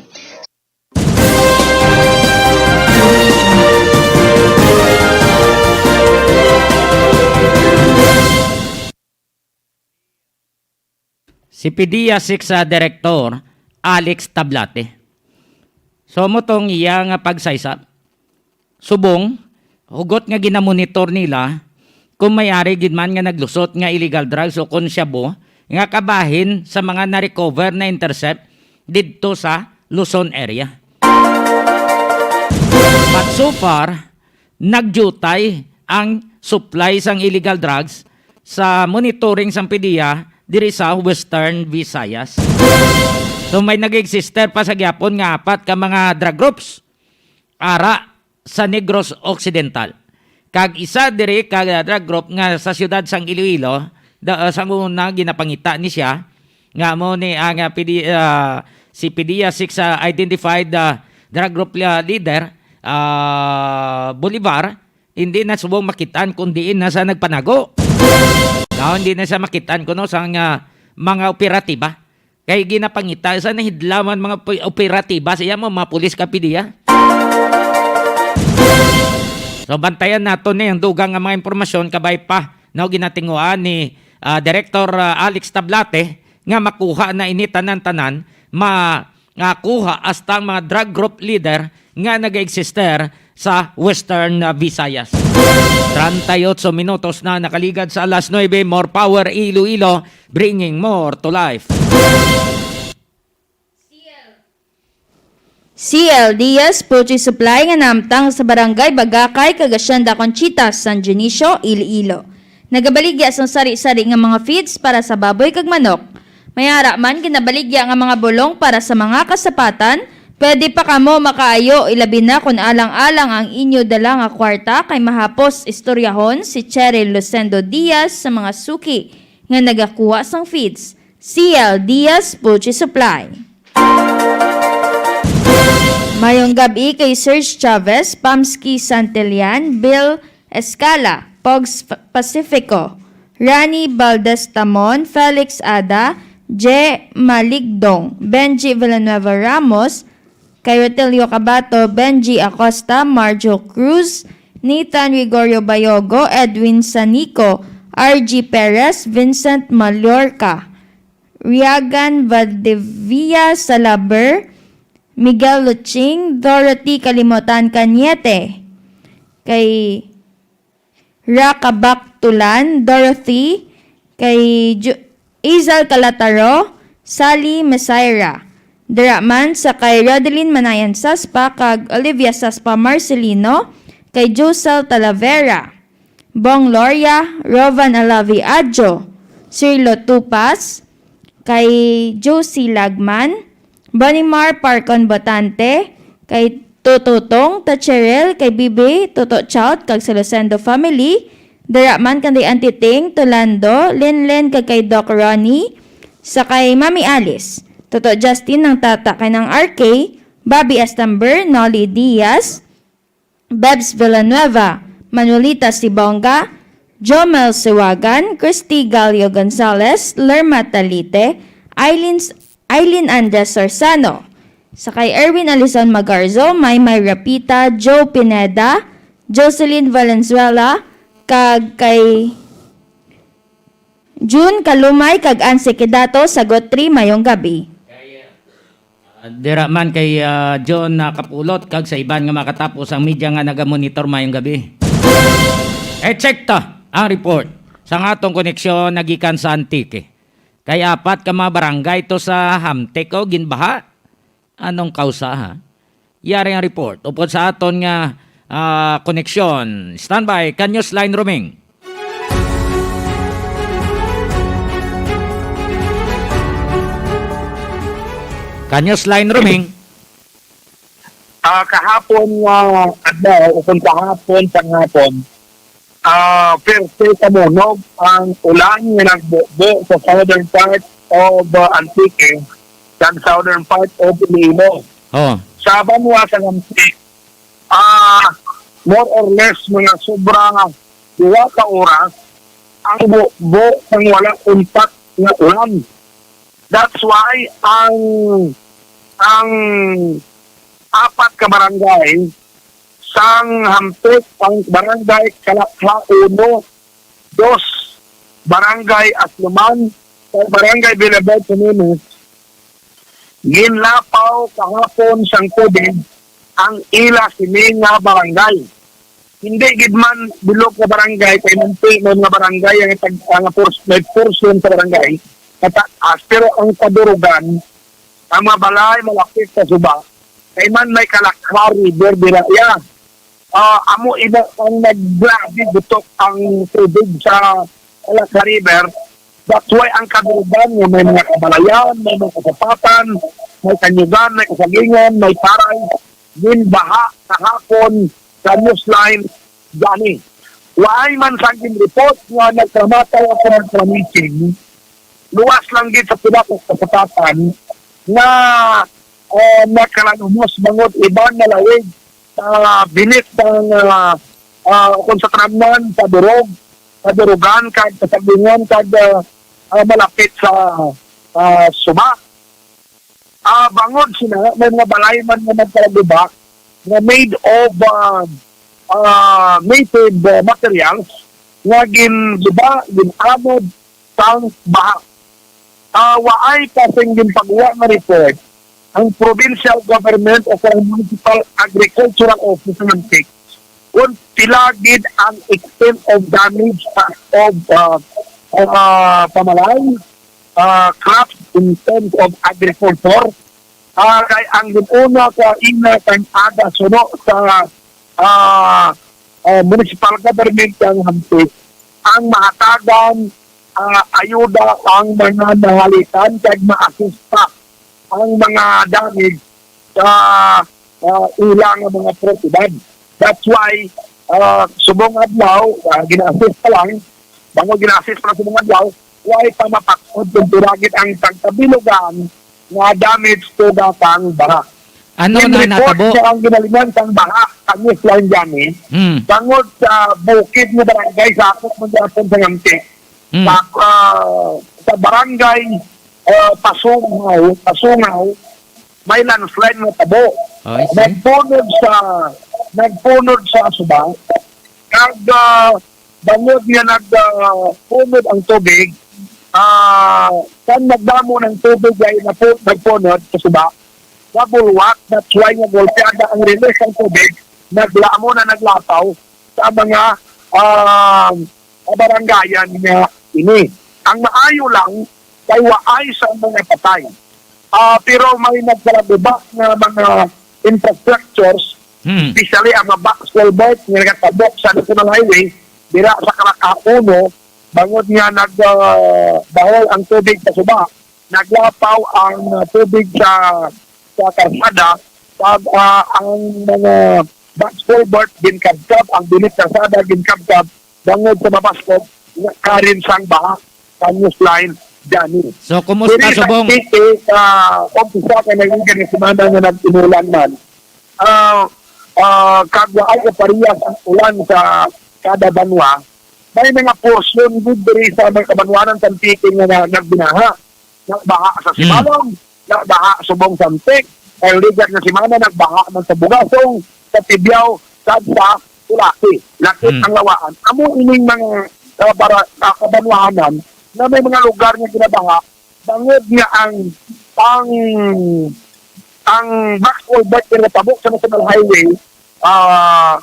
Si PDEA six, ah, Director Alex Tablate. So, mo tong iya nga pagsaysay. Subong, hugot nga ginamonitor nila kung may ari gid man nga naglusot nga illegal drugs o kon shabu nga kabahin sa mga na-recover na intercept didto sa Luzon area. But so far, nagyutay ang supply sang illegal drugs sa monitoring sang PDEA diri sa Western Visayas. So, may nag-existe pa sa gyapon nga apat ka mga drug groups ara sa Negros Occidental. Kag isa diri ka drug group nga sa siyudad sang Iloilo, da, uh, sang una ginapangita ni siya, nga amo ni ang, ah, PDEA, ah, si PDEA six, ah, identified, ah, drug group, ah, leader, ah, Bolivar, hindi na subong makitaan kung diin na sa nagpanago. Now, hindi na siya makitaan kuno sa nga mga operatiba. Kay ginapangita sa nahidlawan mga pi-, operatiba sa iya mo, mga pulis ka PDEA. So, bantayan nato ni ang dugang nga mga impormasyon kabay pa, no, ginatinguan ni, ah, Director, ah, Alex Tablate nga makuha na ini tanan-tanan, ma-, nga kuha hasta ang mga drug group leader nga nag-eksister sa Western, ah, Visayas. Treinta y ocho minutos na nakaligad sa alas nuebe. More power, Iloilo, bringing more to life. C L Diaz Poultry Supply nga nahamtang sa Barangay Bagakay, kag Hacienda Conchita, San Dionisio, Iloilo. Nagabaligya sang sari-sari nga mga feeds para sa baboy kag manok. May ara man ginabaligya nga mga bulong para sa mga kasapatan. Pwede pa kamo makaayo, ilabi na kon alang-alang ang inyo dala nga kwarta, kay mahapos istoryahon si Cheryl Lucendo Diaz sa mga suki nga nagakuha sang feeds, C L Diaz Poultry Supply. Mayong gab-i kay Serge Chavez, Pamski Santillan, Bill Escala, Pogs F-, Pacifico, Rani Valdez Tamon, Felix Ada, Je Maligdong, Benji Villanueva Ramos, kay Rotelio Cabato, Benji Acosta, Marjo Cruz, Nathan Gregorio Bayogo, Edwin Sanico, R G Perez, Vincent Mallorca, Riagan Valdivia Salaber, Miguel Luching, Dorothy Kalimotan Cañete, kay Rakabaktulan, Dorothy, kay Ju-, Izal Calataro, Sally Mesaira. Dira man sa kay Rodeline Manayan Saspa kag Olivia Saspa Marcelino, kay Josel Talavera, Bong Loria, Rovan Alavi Adjo, Cirlo Tupas, kay Josie Lagman, Bonimar Parcon Botante, kay Tututong Tacherel, kay Bibi, Toto Chout, kag sa Lucendo family, dira man kay Auntie Ting, Tolando, Linlen, kag kay Doc Ronnie, sa kay Mami Alice, Toto Justin, Nang Tata, kay Nang R K, Bobby Estamber, Nolly Diaz, Bebs Villanueva, Manolita Sibonga, Jomel Siwagan, Christy Galio Gonzalez, Lerma Talite, Eileen, Eileen Andres Sorsano, sa kay Erwin Alison Magarzo, Maymay Rapita, Joe Pineda, Jocelyn Valenzuela, kag kay June Kalumay kag Anse Quedato, Sagot three, mayong gabi. Ah, dira man kay, ah, John, ah, Kapulot kag sa iban nga makatapos ang media nga nagamonitor, mayong gabi. E, check ta ang report sang atong koneksyon nagikan sa Antique. Kay apat ka mga barangay to sa Hamtic, o, ginbaha. Anong kausa, ha? Yari ang report upod sa aton nga, ah, koneksyon. Standby, Kanyos Line Roaming. Kanyos Line Roaming. Ah, kahapon nga adlaw, o kung kahapon sa hapon, ah, perti kamunog ang ulan nga nagbubo sa southern part of, ah, Antique, kag southern part of Iloilo. Oh. Sa banwa sa Antique, ah, more or less mga sobra duha ka oras ang bubo sang wala untat nga ulan. That's why ang, ang apat ka barangay sang Hamtic, ang barangay Kalakha uno, dos, barangay Asluman, kag barangay Boulevard Jimenez, ginlapaw kahapon sang tubig ang ila sini nga barangay. Hindi gid man bilog nga barangay, kay munti man nga barangay ang tag-, ang pors-, may portion sa barangay nga taas, pero ang kadurugan, ang mga balay malapit sa suba, kay man may Kalakha River dira, ya. Ah, amo ina ang naggrabe gutok ang tubig sa Kalakha River. That's why ang kadurugan nga may mga kabalayan, may mga kasapatan, may kanyugan, may kasagingan, may paray, ginbaha kahapon sa news line gani. Waay man sang ginreport nga nagkamatay o nagpamissing. Luwas lang gid sa pila ka kasapatan nga, ah, nakalanumos bangod iban nalawig sa binit sang, ah, ah, kung sa Tramnan, sa Durog, sa Durugan, kag sa Sagbingon, kag, ah, ah, malapit sa, ah, Suba. Ah, bangod sina, may mga balay man nga nagpalaguba nga made of, ah, ah, native, ah, materials nga ginguba, gin-anod sang baha. Ah, waay pa sing ginpagwa nga report ang provincial government o ang municipal agricultural office ng Antique kung pila gid ang extent of damage sa, of, ah, ah, pamalay, ah, crops in terms of agriculture. Ah, kay ang gid una ka ina kang aga suno sa, ah, ah, municipal government kang Hamtic ang mahatagan, ah, ayuda ang mga nangalitan kag maasista ang mga damage sa, ah, ilang mga propiedad. That's why, ah, subong adlaw, ah, gina-assist pa lang, bangod gina-assist pa lang subong adlaw, way pa mapaksod kung pira gid ang tagkabilugan nga damage to the sang baha. Ano In na report natabo? Niya ang ginalingan sang baha sa Newsline Johnny, Hmm. Bangod sa bukid nga barangay, sakop man gyapon sa Ngamti. Hmm. Sa, ah, sa barangay, ah, Pasungaw, Pasungaw, may landslide nga tabo. Oh, I see. Nagpunod sa, nagpunod sa suba. Kag, ah, bangod nga nag, ah, punod ang tubig, ah, kan nagdamo ng tubig ay napu-, nagpunod sa suba, nabulwak, that's why nga golpeada ang release ng tubig, nagla-, amo na naglapaw sa mga, ah, kabarangayan nga ini. Ang maayo lang kay waay sa mga patay. Ah, pero may nagkalaguba nga mga infrastructures, Hmm. especially ang mga box culvert nga nagatabok sa National Highway, dira sa Caraca uno, bangod nga nag, ah, dahol ang tubig sa suba, naglapaw ang, ah, tubig sa, sa karsada, pag, ah, ang mga box culvert ginkabkab, ang bilit karsada ginkabkab, bangod sa mabaskog nga karin sang baha sa Newsline Johnny. So, kumusta, Diri sa Subong? City, sa umpisa kay nagligad nga semana nga nag-inulan man. Ah, ah, kag waay kaparehas ang ulan sa kada banwa. May mga portion gud diri sa mga kabanwanan sa Antique nga na-, nagbinaha. Nagbaha sa Hmm. Sibalom, nagbaha subong sa Antique. Ang ligad nga semana, nagbaha man sa Bugasong, sa Tibiao, kag sa Tulaki. Lakip Hmm. ang Lawaan. Amo ining mga, ah, para, ah, kabanwahanan na may mga lugar nga ginabaha, bangod nga ang, ang, ang backhoe bike nga natabok sa National Highway, ah,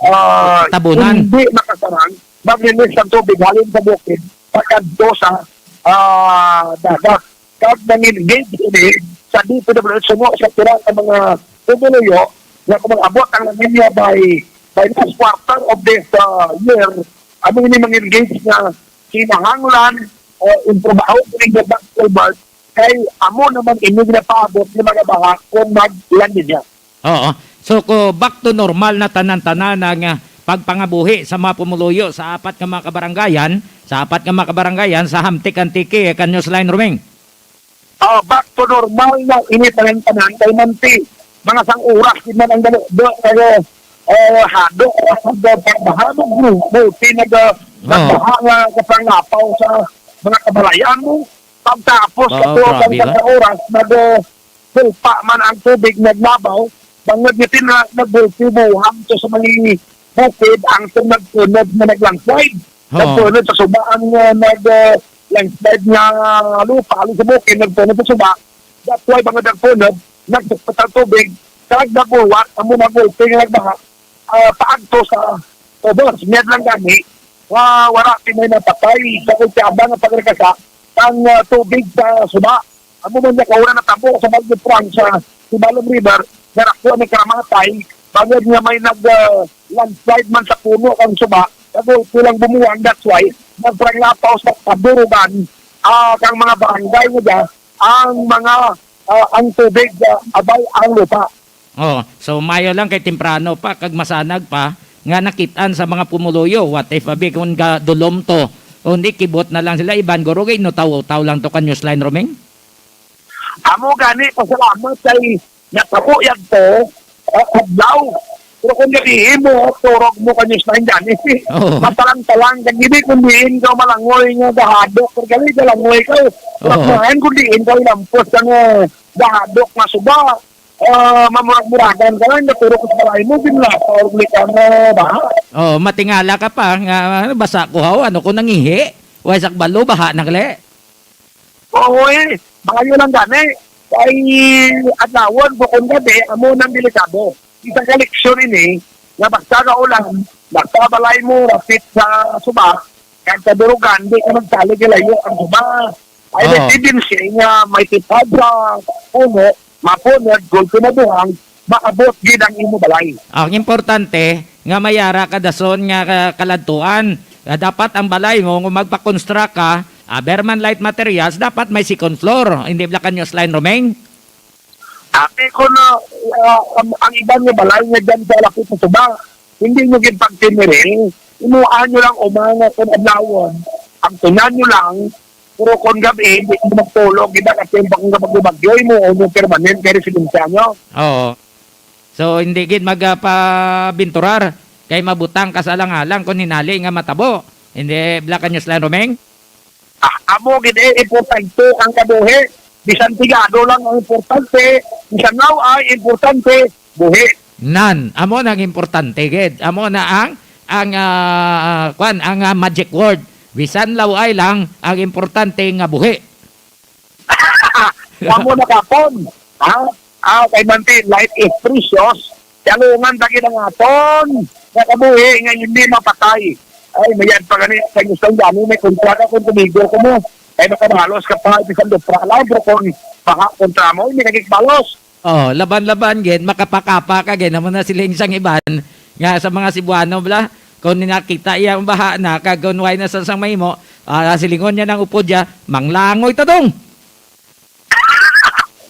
ah, Tabunan. Hindi makasarang, maglinis ang tubig halin sa bukid, pakadto sa, ah, dagat. Kag nang-engage ini sa D P W H suno sa pira ka mga pumuluyo nga kung mag-abot ang La Niña by, by last quarter of this, ah, year, amo ini mang-engage nga kinahanglan o improbaho kini nga backhoe bike kay amo naman ini ginapaabot nga mga baha kung mag-La Niña. Oo. So, ko, back to normal na tanan-tanan ang, ah, pagpangabuhi sa mga pumuluyo sa apat nga mga kabarangayan, sa apat nga mga kabarangayan sa Hamtic, Antique, eh, kan Newsline, Roming? Ah, back to normal na ini tanan-tanan kay manti. Mga sang oras din man ang dalo, do, eh, eh, hadok, ang pagbaha mo, bro. Multi nag, ah, Oo. Nagbaha nga kapanglapaw sa mga kabalayan mo. Pagtapos sa Oo, tuwa grabe ka. Sa oras, nag, ah, sulpa man ang tubig, naglabaw, bangod nga tina-, nagbulti buhang to sa mga bukid ang nagpunod nga naglandslide. Oo. Nagpunod sa suba ang, uh, nag, uh, landslide nga lupa, alang sa bukid, nagpunod sa suba. That's why, bangod nagpunod, nagtagpat ang tubig, kag nagbuwat, amo na gulpi nga nagbaha, ah, paagto sa ubos. Niya lang gani, wa-, wala ti may napatay sa kultiaba nga pagrakasa sang, ah, tubig sa suba. Amo man niya kauna natabo sa Bagyo Franz sa Sibalom River, nga nakuha ni karamatay, bangod nga may nag, ah, landslide man sa puno ang suba, nagulpi lang bumuwang, that's why nagparanglapaw sa kadurugan, ah, kang mga barangay nga ang mga, ah, ang tubig, ah, abay ang lupa. Oh, so maayo lang kay temprano pa kag masanag pa nga nakit-an sa mga pumuluyo. What if abi kung ga-, dulom to? Undi kibot na lang sila, iban guro kay inutaw-utaw lang to kan Newsline, Roming? Amo gani, pasalamat kay natabo yadto, ah, adlaw. Pero kung gabii mo, turog mo kan Newsline gani. Oo. Matalang-talang, kag hindi kung diin ka malangoy nga gahadok, pero gali galangoy ka. Oo. Pero kung diin ka ilampos ka nga gahadok nga suba, ah, mamurag-muragan ka lang, naturo ko sa balay mo, ginlapa or uli ka na ba? Oh, matingala ka pa nga, ano, basa ko haw, ano ko nangihi? Way sa kabalo, baha na gali. Oo, eh. Maayo lang gani. Kay adlawon, bukon gabi, amo nang delikado. Isa ka leksyon ini, nga basta ka ulan, basta balay mo, rapit sa suba, kag sa durugan, di ka magsalig ilayo ang suba. Ay, Oo. May tendency nga may tipad sa puno, mapunod, gulpi na buhang, maabot gid ang imo balay. Ang importante, nga mayara ka dason nga ka-, kaladtuan. Nga dapat ang balay mo, kung magpa-construct ka, aber man light materials, dapat may second floor. Hindi bala ka Newsline, Roming? Ate ko na, ah, ang, ang iban nga balay nga dyan sa lapit sa suba, hindi nyo gid pagtiniring. Imuha nyo lang umanga kung adlawon. Ang tunan nyo lang, Pero kung gabi, hindi mo magtulog, di ba? Kasi yung bakong bagyo-bagyo, mo, mo permanent kay residensya nyo. Oo. So, hindi gid magpabinturar kay mabutang ka sa alang-alang kung hinali nga matabo. Hindi, Black News Line, Romeng? Ah, amo gid eh, importante ang kabuhi. Bisan pigado lang ang importante, bisan law ay importante, buhi. Nan, amo na ang importante gid. Amo na ang, ang, ah, kwan, ang, ah, magic word. Bisan law ay lang, ang importante nga buhi. Amo na kapon. Ha? Ah, kay Manti, life is precious. Kalungan ta gid ang aton nga kabuhi nga hindi mapatay. Ay, mayad pa gani, kay gusto gani, may kontra ka kung tumigo ko mo. Ay, makabalos ka pa, bisan dupra lang, pero kung baha kontra mo, hindi ka gid balos. Oh, laban-laban gid, makapakapa ka gid, amo na siling sang iban nga sa mga Cebuano bala. Kung nakita iya ang baha na, kag kung way na sa sang mahimo, ah, silingon niya nang upod niya, "Manglangoy ta dong."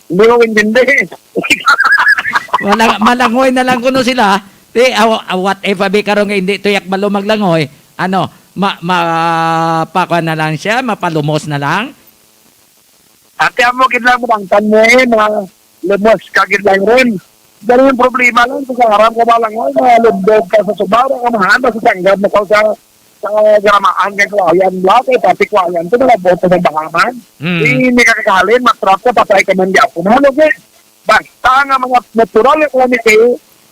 Hindi ko intindi. Malang-, malangoy na lang kuno sila. Di, aw-, aw-, what if abi karon nga hindi tuyak balo maglangoy? Ano, ma-, ma-, pa-, kuwan na lang siya, mapalumos na lang? Ate, amo gid lang, mangtan mo eh, mga lumos ka gid lang ron. Dali yung problema lang, kung sa harap ka malangoy, mga lubog ka sa suba, ka mahanda sa tanggap mo ka sa, sa garamaan kay kuwayan, bla, kay pati kuwayan, ito malabot sa bahaman. Mm. Di, hindi ka kakalin, matrap ka, patay ka man gyapon. Ano, eh? Basta nga mga natural yung calamity,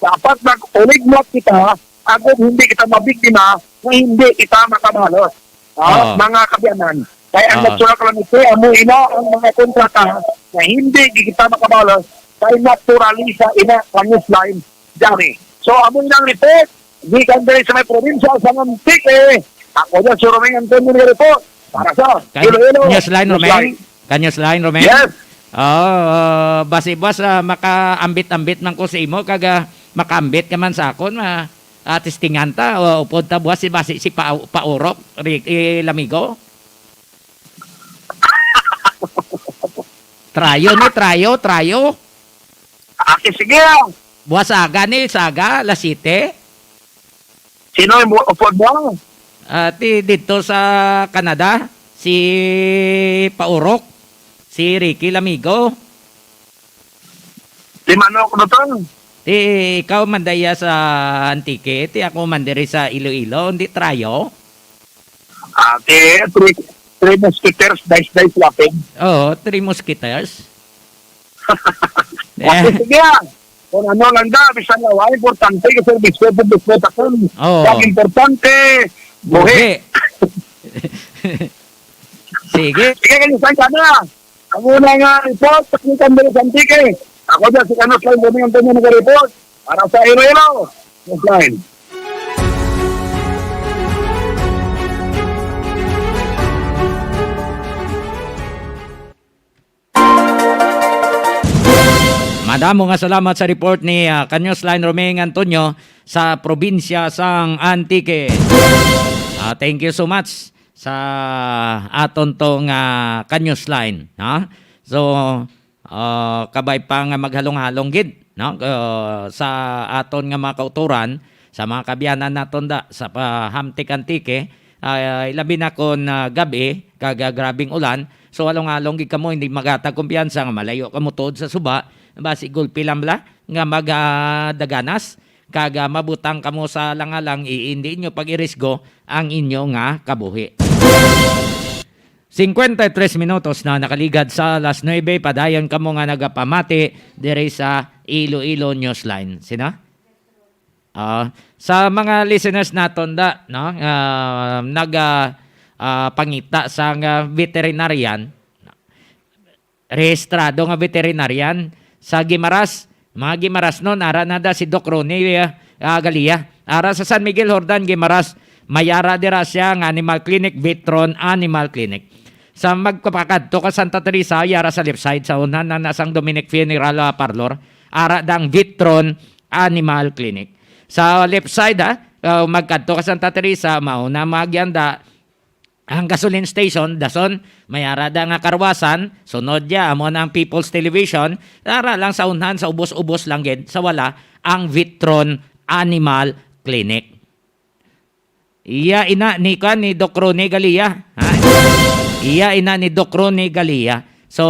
dapat mag-ulignat kita, agod hindi kita mabiktima, nga hindi kita makabalos. Ah, Oo. mga kabiyanan. Kay ang Oo. natural calamity, amo ina ang mga kontrata nga hindi kita makabalos kay naturalisa ina ang news line, Johnny. So, amo ina ang report. Gikan diri sa may probinsya sa Antique. Ako dyan, si Roming Antonio nga report. Para sa Kan-, Iloilo. News line, News Roming? Line. Kan News line, Roming? Yes. Oo, basi, boss, ah, makaambit-ambit man ko sa imo, kag, ah, makaambit ka man sa akon, ma-, ah, testingan ta, o upod ta, boss, si basi, si Pa-, Paurok, Ricky Lamigo. Trayo ni, trayo, trayo. Ah, sige, ah. Buwas aga ni, sa aga, alas siyete. Sino yung bu-, upod mo? Ah, ti, dito sa Canada, si Paurok, si Ricky Lamigo. Si Manok Lutong. Ti, ikaw man daya sa Antique, ti ako man diri sa Iloilo, hindi trayo. Ah, ti, three, three musketeers, dice, dice, lapid. Oo, three musketeers. Okay, Eh. sige, ah. Kung ano lang da, bisan nga, wala importante, kasi biskwit, biskwit ako. Oo. Ang importante, buhi. Buhi. Sige. Sige, kayo, saan ka na? Ang una nga report, sa Kitang Belo Antique. Ako dyan, si Carlos Lain, Domingo Antonio, nag-report. Para sa Iloilo. News Line. Madamo nga salamat sa report ni, ah, Kanyos Line Roming Antonio sa probinsya sang Antique. Ah, thank you so much sa aton tong, ah, Kanyos Line, ha? So, ah, kabay pa nga maghalong-halong gid, no? Ah, sa aton nga mga kauturan, sa mga kabiyanan naton da, sa pa-, Hamtic Antique, ah, ilabi na kon, ah, gab-i, kag, ah, grabing ulan. So, halong-halong gid kamo, hindi maghatag kumpiyansa nga malayo kamo tuod sa suba, basi gulpi lang bala nga mag, ah, daganas, kag, ah, mabutang kamo sa langalang, i-, hindi inyo pag-irisgo ang inyo nga kabuhi. Cincuenta y tres minutos na nakaligad sa alas nuebe, padayon kamo nga nagapamati diri sa Iloilo Newsline. Sino? Ah, sa mga listeners naton da, no, nga nag, ah, ah, pangita sa nga veterinarian, rehistrado nga veterinarian sa Guimaras. Mga Guimaras nun, ara na da si Doc Ronnie, ah, ah, Galia. Ara sa San Miguel, Jordan, Guimaras, may ara dira siya nga animal clinic, Vitron Animal Clinic. Sa magpapakadto ka Santa Teresa, yara sa left side, sa unahan na nasang Dominic Funeral, ah, Parlor, ara dang Vitron Animal Clinic. Sa left side, ah, ah, magkadto ka Santa Teresa, mauna maagyanda, ang gasoline station, dason, may ara da nga karwasan, sunod ya, amo na ang People's Television, ara lang sa unhan, sa ubos-ubos lang gid, sa wala, ang Vitron Animal Clinic. Iya ina ni, kuan, ni Doc Ronnie Galia, ha? Iya ina ni Doc Ronnie Galia. So,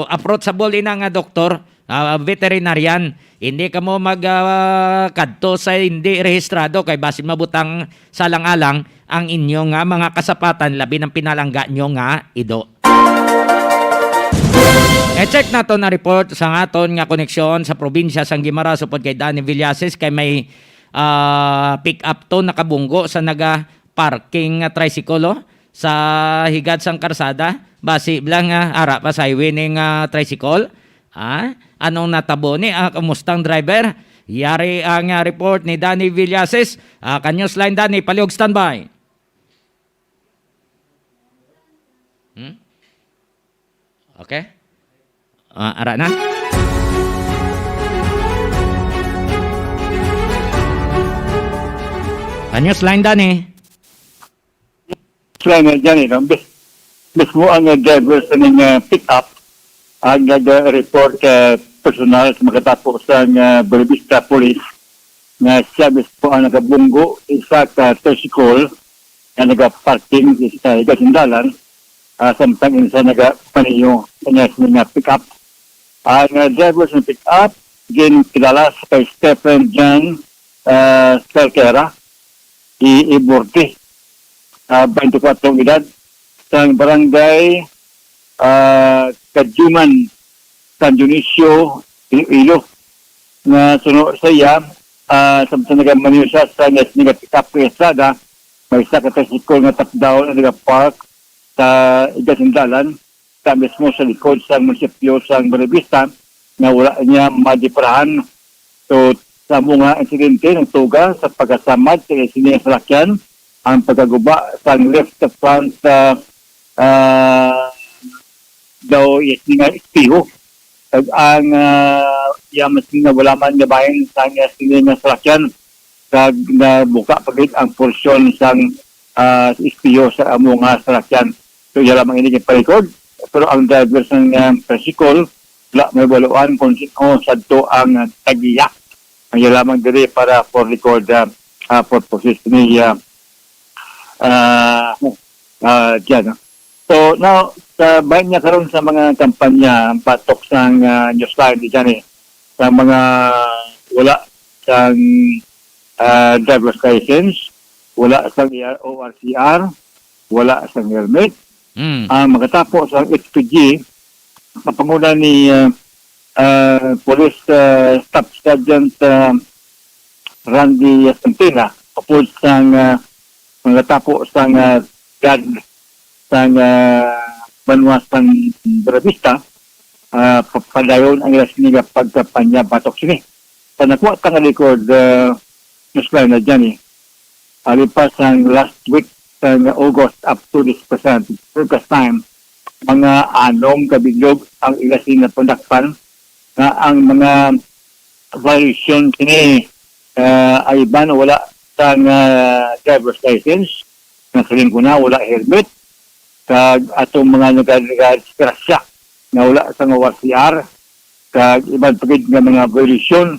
approachable ina nga doktor, ah, veterinarian. Hindi kamo mag, ah, kadto sa hindi rehistrado kay basin mabutang sa alang-alang ang inyo nga mga kasapatan, labi ng pinalangga nyo nga ido. E-check nato na report sa aton nga koneksyon sa probinsya sang Guimaras upod kay Danny Villasis kay may, ah, pick up to nakabunggo sa naga parking nga tricycle, oh, sa higad sang karsada. Basi lang, ah, ara pa sa highway ning, ah, tricycle. Ah, anong natabo ni? Ah, kumusta ang driver? Yari ang, ah, report ni Danny Villasis. Ah, ka Newsline Danny, palihog standby. Hmm? Okay? Ah, ara na. Ka Newsline Danny. Sila na dyan, eh, no? Mis- mismo ang, uh, driver sa ning, uh, pick-up ang nag-report, uh, personal sa makatapo sa, uh, Buenavista Police nga siya mismo ang nakabunggo sa isa ka tricycle nga nagaparking sa higa sang dalan, ah, samtang isa nagapaniyo sa niya nga pick-up. Ang, ah, driver sa pick-up ginkilala sa kay Stephen John, ah, Salquera, i Iborte, ah, twenty-four ang edad, sa barangay, ah, Kadyuman, San Dionisio, Iloilo, nga suno sa iya, ah, samtang nagamaneho siya sa nga sini nga pick-up nga estrada, may isa ka tricycle nga takdaw nga nagapark sa iga sang dalan, sa mismo sa likod sa munisipyo sa Buenavista, nga wala niya madiparahan. So, sa amo nga insidente, nagtuga sa pagkasamad sa sini nga salakyan ang pagkaguba sang left front, ah, ah, daw yes nga espeho. Kag ang, ah, iya mas nga wala man nga bahin sa niya sini nga salakyan, kag nabuka pa gid ang porsyon sang, ah, espeho sa amo nga salakyan. So, iya lamang ini gipalikod, pero ang driver sang, ah, tricycle, wala may baluan kung sino sadto ang, ah, tagiya. Ang iya lamang diri para for record, ah, ah, purposes ni, ah, ah, ah, dyan, no? So, now, sa bahin niya karon sa mga kampanya, ang patok sang, ah, Newsline, di dyan eh, sa mga wala sang, ah, driver's license, wala sang O R C R, wala sang helmet, Mm. ang makatapo sa H P G, sa panguna ni, ah, ah, Police, ah, Staff Sergeant, ah, Randy Santila, upod sang, ah, mga tapo sang, ah, dad sang, ah, banwa sang Buenavista, ah, pa-, padayon ang ila sini nga pagkampanya batok sini. Sa nakuha ta nga record, ah, Newsline na dyan eh. Alipas sang last week sang August up to this present, August time, mga anom ka bilog ang ila sini napundakpan nga ang mga violation sini, ah, ay iban wala sang, ah, driver's license, nga siling ko na, wala helmet, kag atong mga naga-, nagadisgrasya nga wala sang O R C R, kag iban pa gid nga mga violation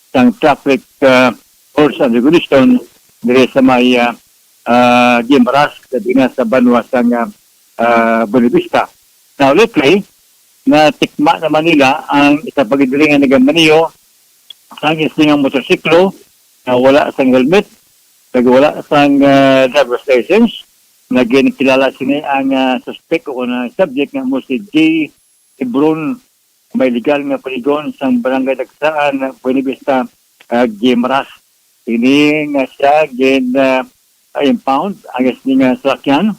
sang traffic, ah, rules and regulation diri sa may, ah, ah, Guimaras, labi na sa banwa sang, ah, ah, Buenavista. Now, lately, natikma naman nila ang isa pa gid diri nga nagamaneho sang isa nga motorsiklo nga wala sang helmet, kag wala sang, ah, driver's license. Nagkilala sini ang, ah, suspect o ang subject nga amo si J Hebron, may legal nga paligon sang Barangay Dagsaan, Buenavista, ah, Guimaras. Ini nga siya gin, ah, impound ang sini nga salakyan.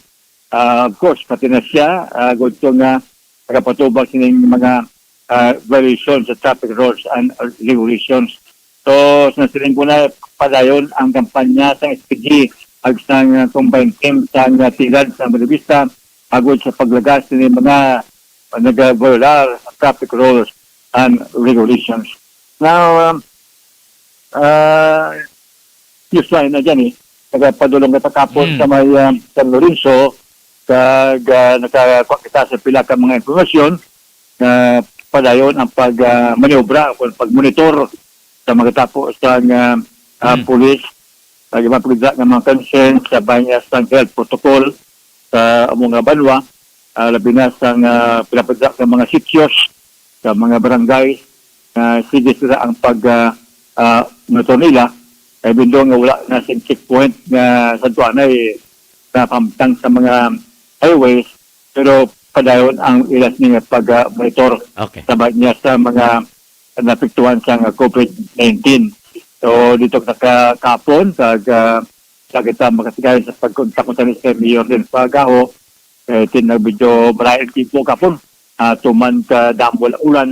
Ah, of course, pati na siya, ah, gudto nga nakapatubag sining mga, ah, violation sa traffic rules and regulations. So, sa siling ko na, padayon ang kampanya sa S P G ag sa, ah, combined team sa, ah, Tilad sa Buenavista agud sa paglagas sini mga nagaviolar sa traffic rules and regulations. Now, um, ah, Newsline na dyan eh. Nagapadulong kita kahapon Mm. sa may, ah, San Lorenzo, kag, ah, nakakuha kita sa pila ka mga impormasyon na padayon ang pag, ah, maniobra o pag-monitor sa mga tapo sa, ah, ah, Mm. pulis, kag iban pa gid nga mga concern sa bahin sang health protocol. sa among nga banwa, ah, labi na sa nga pinapadala sa mga sitios, sa mga barangay, nga sige sila ang pag, ah, ah, monitor nila. Even though nga wala na sing checkpoint nga sa aduana, eh, napamtang sa mga highways, pero padayon ang ila sini nga pag, ah, monitor Okay. sa ba niya sa mga naapektuhan sa nga COVID nineteen. So, dito nakakapon, kag, ah, sa kita makasigayon sa pagkontak mo sa Mayor din Pagaho, eh, tin-, medyo malain ang tipo kapon. Ah, tuman ka damo ang ulan,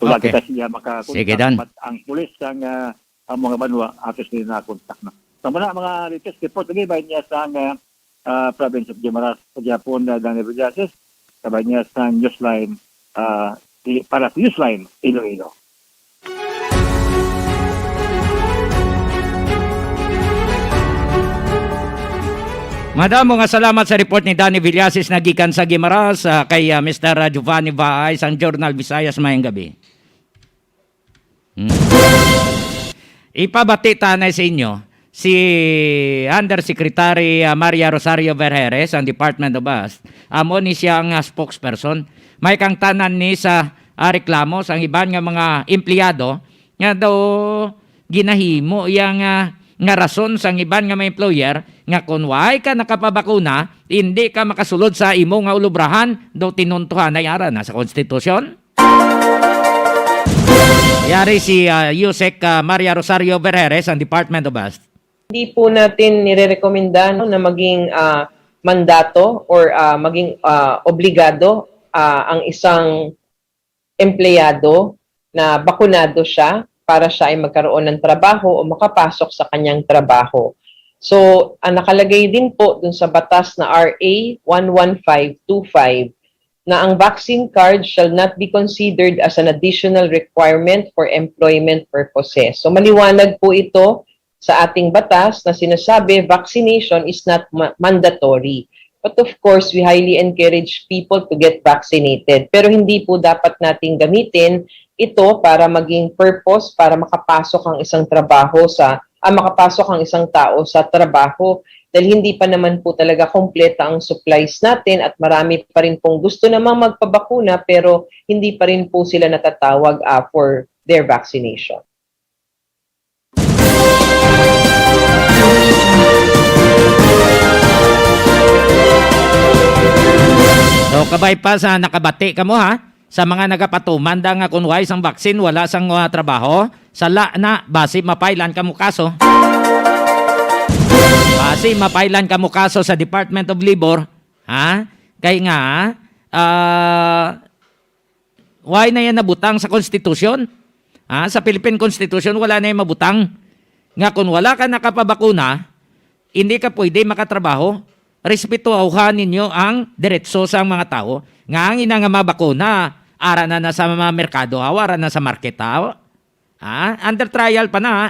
wala Okay. kita siya makakontak. Sige, Dan. Mat-, ang pulis sang, ah, ang mga banwa, ato sila nakontak na. Sa mga, mga latest report, lagi ba niya sa, ah, ah, province of Guimaras, sa Japon, na Danny Villasis, sa ba niya sa Newsline, ah, i-, para sa Newsline, Iloilo. Madamo nga salamat sa report ni Danny Villasis na gikan sa Guimaras, ah, kay, ah, Mister Giovanni Baay sang Journal Visayas. Mayang gabi. Hmm. Ipabati tanay sa inyo si Undersecretary, ah, Maria Rosario Vergeres, ang Department of Health. Amo ni siya ang, ah, spokesperson. May kangtanan ni sa, ah, reklamo sang iban nga mga empleyado nga daw ginahimo iya nga, nga rason sang iban nga mga employer nga kung way ka nakapabakuna, hindi ka makasulod sa imo nga ulubrahan, daw tinuntohan ay ara na sa konstitusyon. Yari si, ah, Usec, ah, Maria Rosario Vergeres, ang Department of Health. Hindi po natin nirerekomenda, no, na maging, ah, mandato or, ah, maging, ah, obligado, ah, ang isang empleyado na bakunado siya para siya ay magkaroon ng trabaho o makapasok sa kanyang trabaho. So, ang nakalagay din po dun sa batas na R A one one five two five na ang vaccine card shall not be considered as an additional requirement for employment purposes. So, maliwanag po ito sa ating batas na sinasabi vaccination is not ma-, mandatory. But of course, we highly encourage people to get vaccinated. Pero hindi po dapat nating gamitin ito para maging purpose para makapasok ang isang trabaho sa, ah, makapasok ang isang tao sa trabaho, dahil hindi pa naman po talaga kompleta ang supplies natin at marami pa rin pong gusto namang magpabakuna pero hindi pa rin po sila natatawag, ah, for their vaccination. So, kabay pa sa nakabati kamo, ha? Sa mga nagapatuman da nga kung way sang vaccine, wala sang, ah, trabaho, sala na, basi mapailan kamo kaso. Basi mapailan kamo kaso sa Department of Labor, ha? Kay nga, ah, Why na yan nabutang sa konstitusyon? Ha? Sa Philippine Constitution, wala na yan mabutang. Nga kung wala ka nakapabakuna, hindi ka pwede makatrabaho. Respetuhan ninyo ang diretso sa mga tao. Nga ang ina nga mabakuna, ara na na sa mga merkado, ha? Ara na sa market, ha? Ha? Under trial pa na, ha?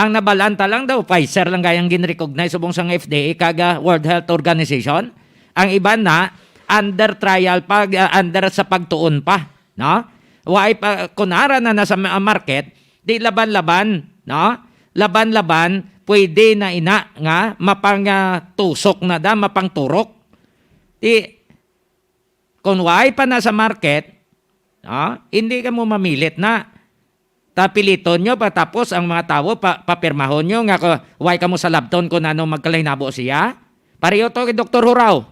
Ang nabalaan ta lang daw, Pfizer lang gayang gin-recognize subong sang F D A kag, ah, World Health Organization. Ang iban na, under trial pa, ah, under sa pagtuon pa, no? Waay pa, kun ara na na sa ma-, market, di laban-laban, no? Laban-laban, pwede na ina nga mapang, ah, tusok na da, mapangturok. Di, Kung waay pa na sa market, no, hindi kamo mamilit na. Tapiliton nyo pa, tapos ang mga tawo pa, papirmahon nyo nga ko, way kamo salabton kung ano magkalainabo siya. Pareho to kay Doktor Huraw.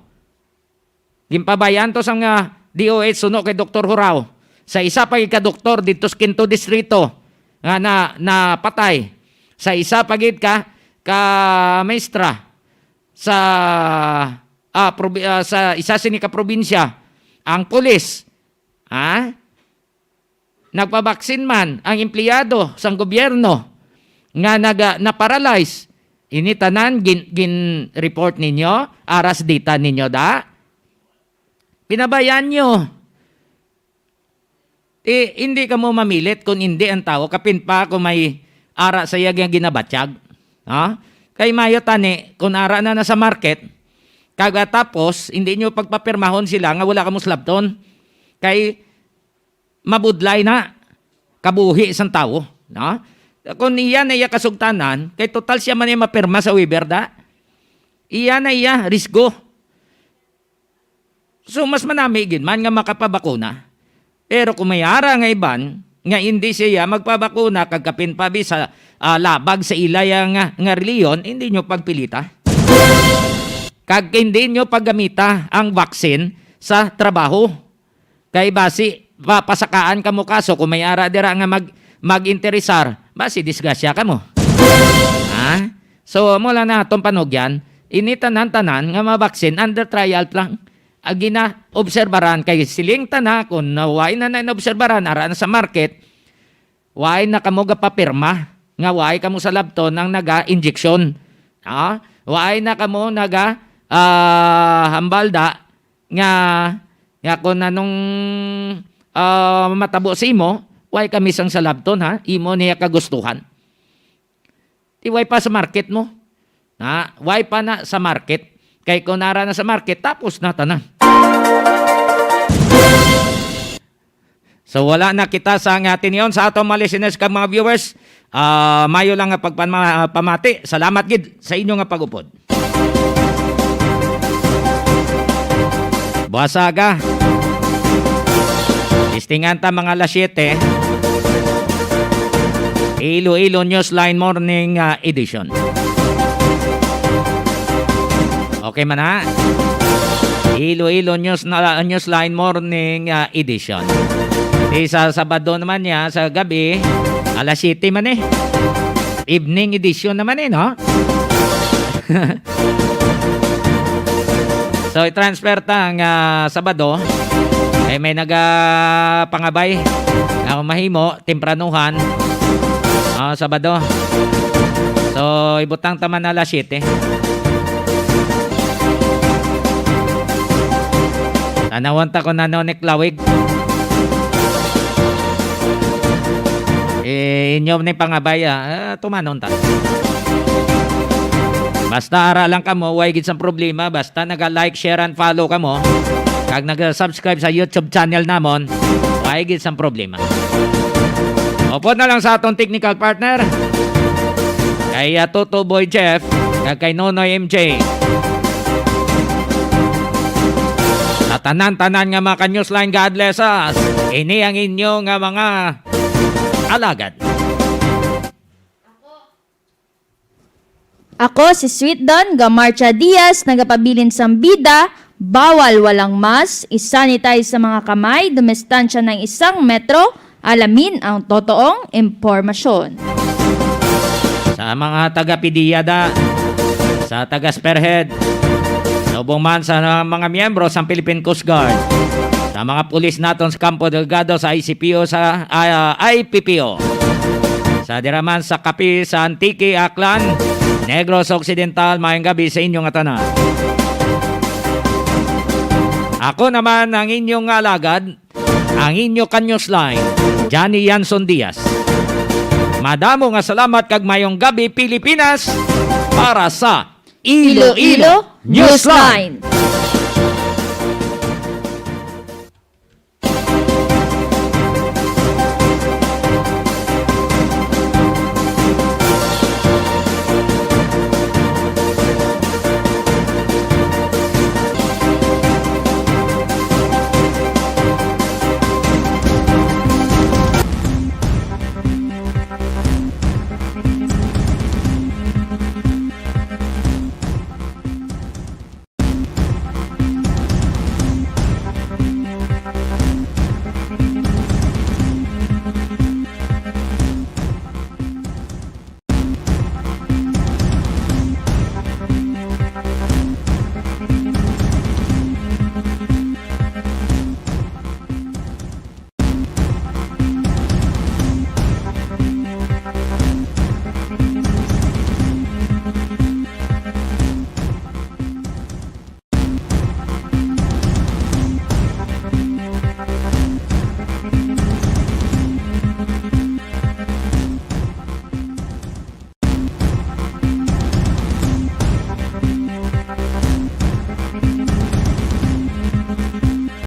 Ginpabayan to sang, ah, D O H suno kay Doktor Huraw. Sa isa pa gid ka doktor dito sa Quinto Distrito nga na, napatay. Sa isa pa gid ka, ka maestra sa, ah, probi-, ah, sa isa sini ka probinsya, ang pulis, ha? Nagpabaksin man ang empleyado sang gobyerno nga naga-, na-paralyze. Ini tanan gin-, gin-report ninyo, aras data ninyo da. Pinabayaan nyo. Ti, hindi kamo mamilit kun hindi ang tawo, kapin pa kung may ara sa iya nga ginabatyag. Ha? Kay mayo tani, kung ara na na sa market, kag, ah, tapos, hindi nyo pagpapirmahon sila nga wala kamo slabton. Kay mabudlay na kabuhi sang tawo, no? Kung iya na iya kasugtanan, kay total siya man ay mapirma sa waiver da. Iya na iya risgo. So, mas manami gid man nga makapabakuna. Pero kung may ara nga iban nga hindi siya magpabakuna kag kapin pa bi sa, ah, labag sa ilaya nga, nga reliyon, hindi nyo pagpilita. Kag hindi nyo paggamita ang vaccine sa trabaho. Kay basi, papasakaan kamo kaso kung may ara dira nga mag-, mag-interesar, basi disgrasya kamo. Ha? So, amo lang na atong panugyan, ini tanan-tanan nga mabaksin under trial lang. Ang ginaobserbaran kay siling tana, kung na-, way na naobserbaran, ara na sa market, way na kamo gapapirma nga way kamo sa labton ang naga-injection. Ha? Way na kamo naga, ah, hambalda nga, nga kung anong, ah, matabo sa imo, way kami sang sa labton, ha? Imo niya kagustuhan. Di way pa sa market mo. Na, way pa na sa market. Kay kung nara na sa market, tapos na tanan. So, wala na kita sa nga tinion sa atong mga listeners kag mga viewers. Ah, mayo lang nga pagpama-, pamati. Salamat gid sa inyo nga pag-upod. Buwas aga. Listingan ta mga alas siyete. Iloilo Newsline Morning, ah, Edition. Okay man, ha? Iloilo News na, Newsline Morning, ah, Edition. Di sa Sabado naman niya, sa gabi, alas siyete man eh. Evening edition naman eh, no? So, i-transfer ta ang, ah, Sabado. Ay, may nagapangabay na mahimo, tempranuhan. Ah, Sabado. So, ibutang ta man alas siyete. Tanawon ta kung ano ni Klawig. Eh, inyo ni pangabay, ah. Ah, tumanon ta. Basta ara lang kamo, way gid sang problema. Basta naga-like, share, and follow kamo, kag naga-subscribe sa YouTube channel namon, way gid sang problema. Upod na lang sa atong technical partner, kay, ah, Toto Boy Jeff, kag kay Nonoy M J. Sa tanan-tanan nga mga ka-Newsline godlesses, ini ang inyo nga mga alagad. Ako si Sweet Don Gamarcha Diaz, nagapabilin sang bida, bawal walang mask, i-sanitize sa mga kamay, dumistansya ng isang metro, alamin ang totoong impormasyon. Sa mga taga-P D E A da, sa taga-Spearhead, subong man sa mga miyembro sang Philippine Coast Guard, sa mga pulis naton sa Campo Delgado, sa I C P O, sa, ah, I P P O. Sa dira man sa Capiz, sa Antique, Aklan, Negros Occidental, maayong gabi sa inyo nga tanan. Ako naman ang inyong alagad, ang inyo ka-Newsline, Johnny Yanson Diaz. Madamo nga salamat kag maayong gabi, Pilipinas, para sa Iloilo Iloilo Newsline. Newsline.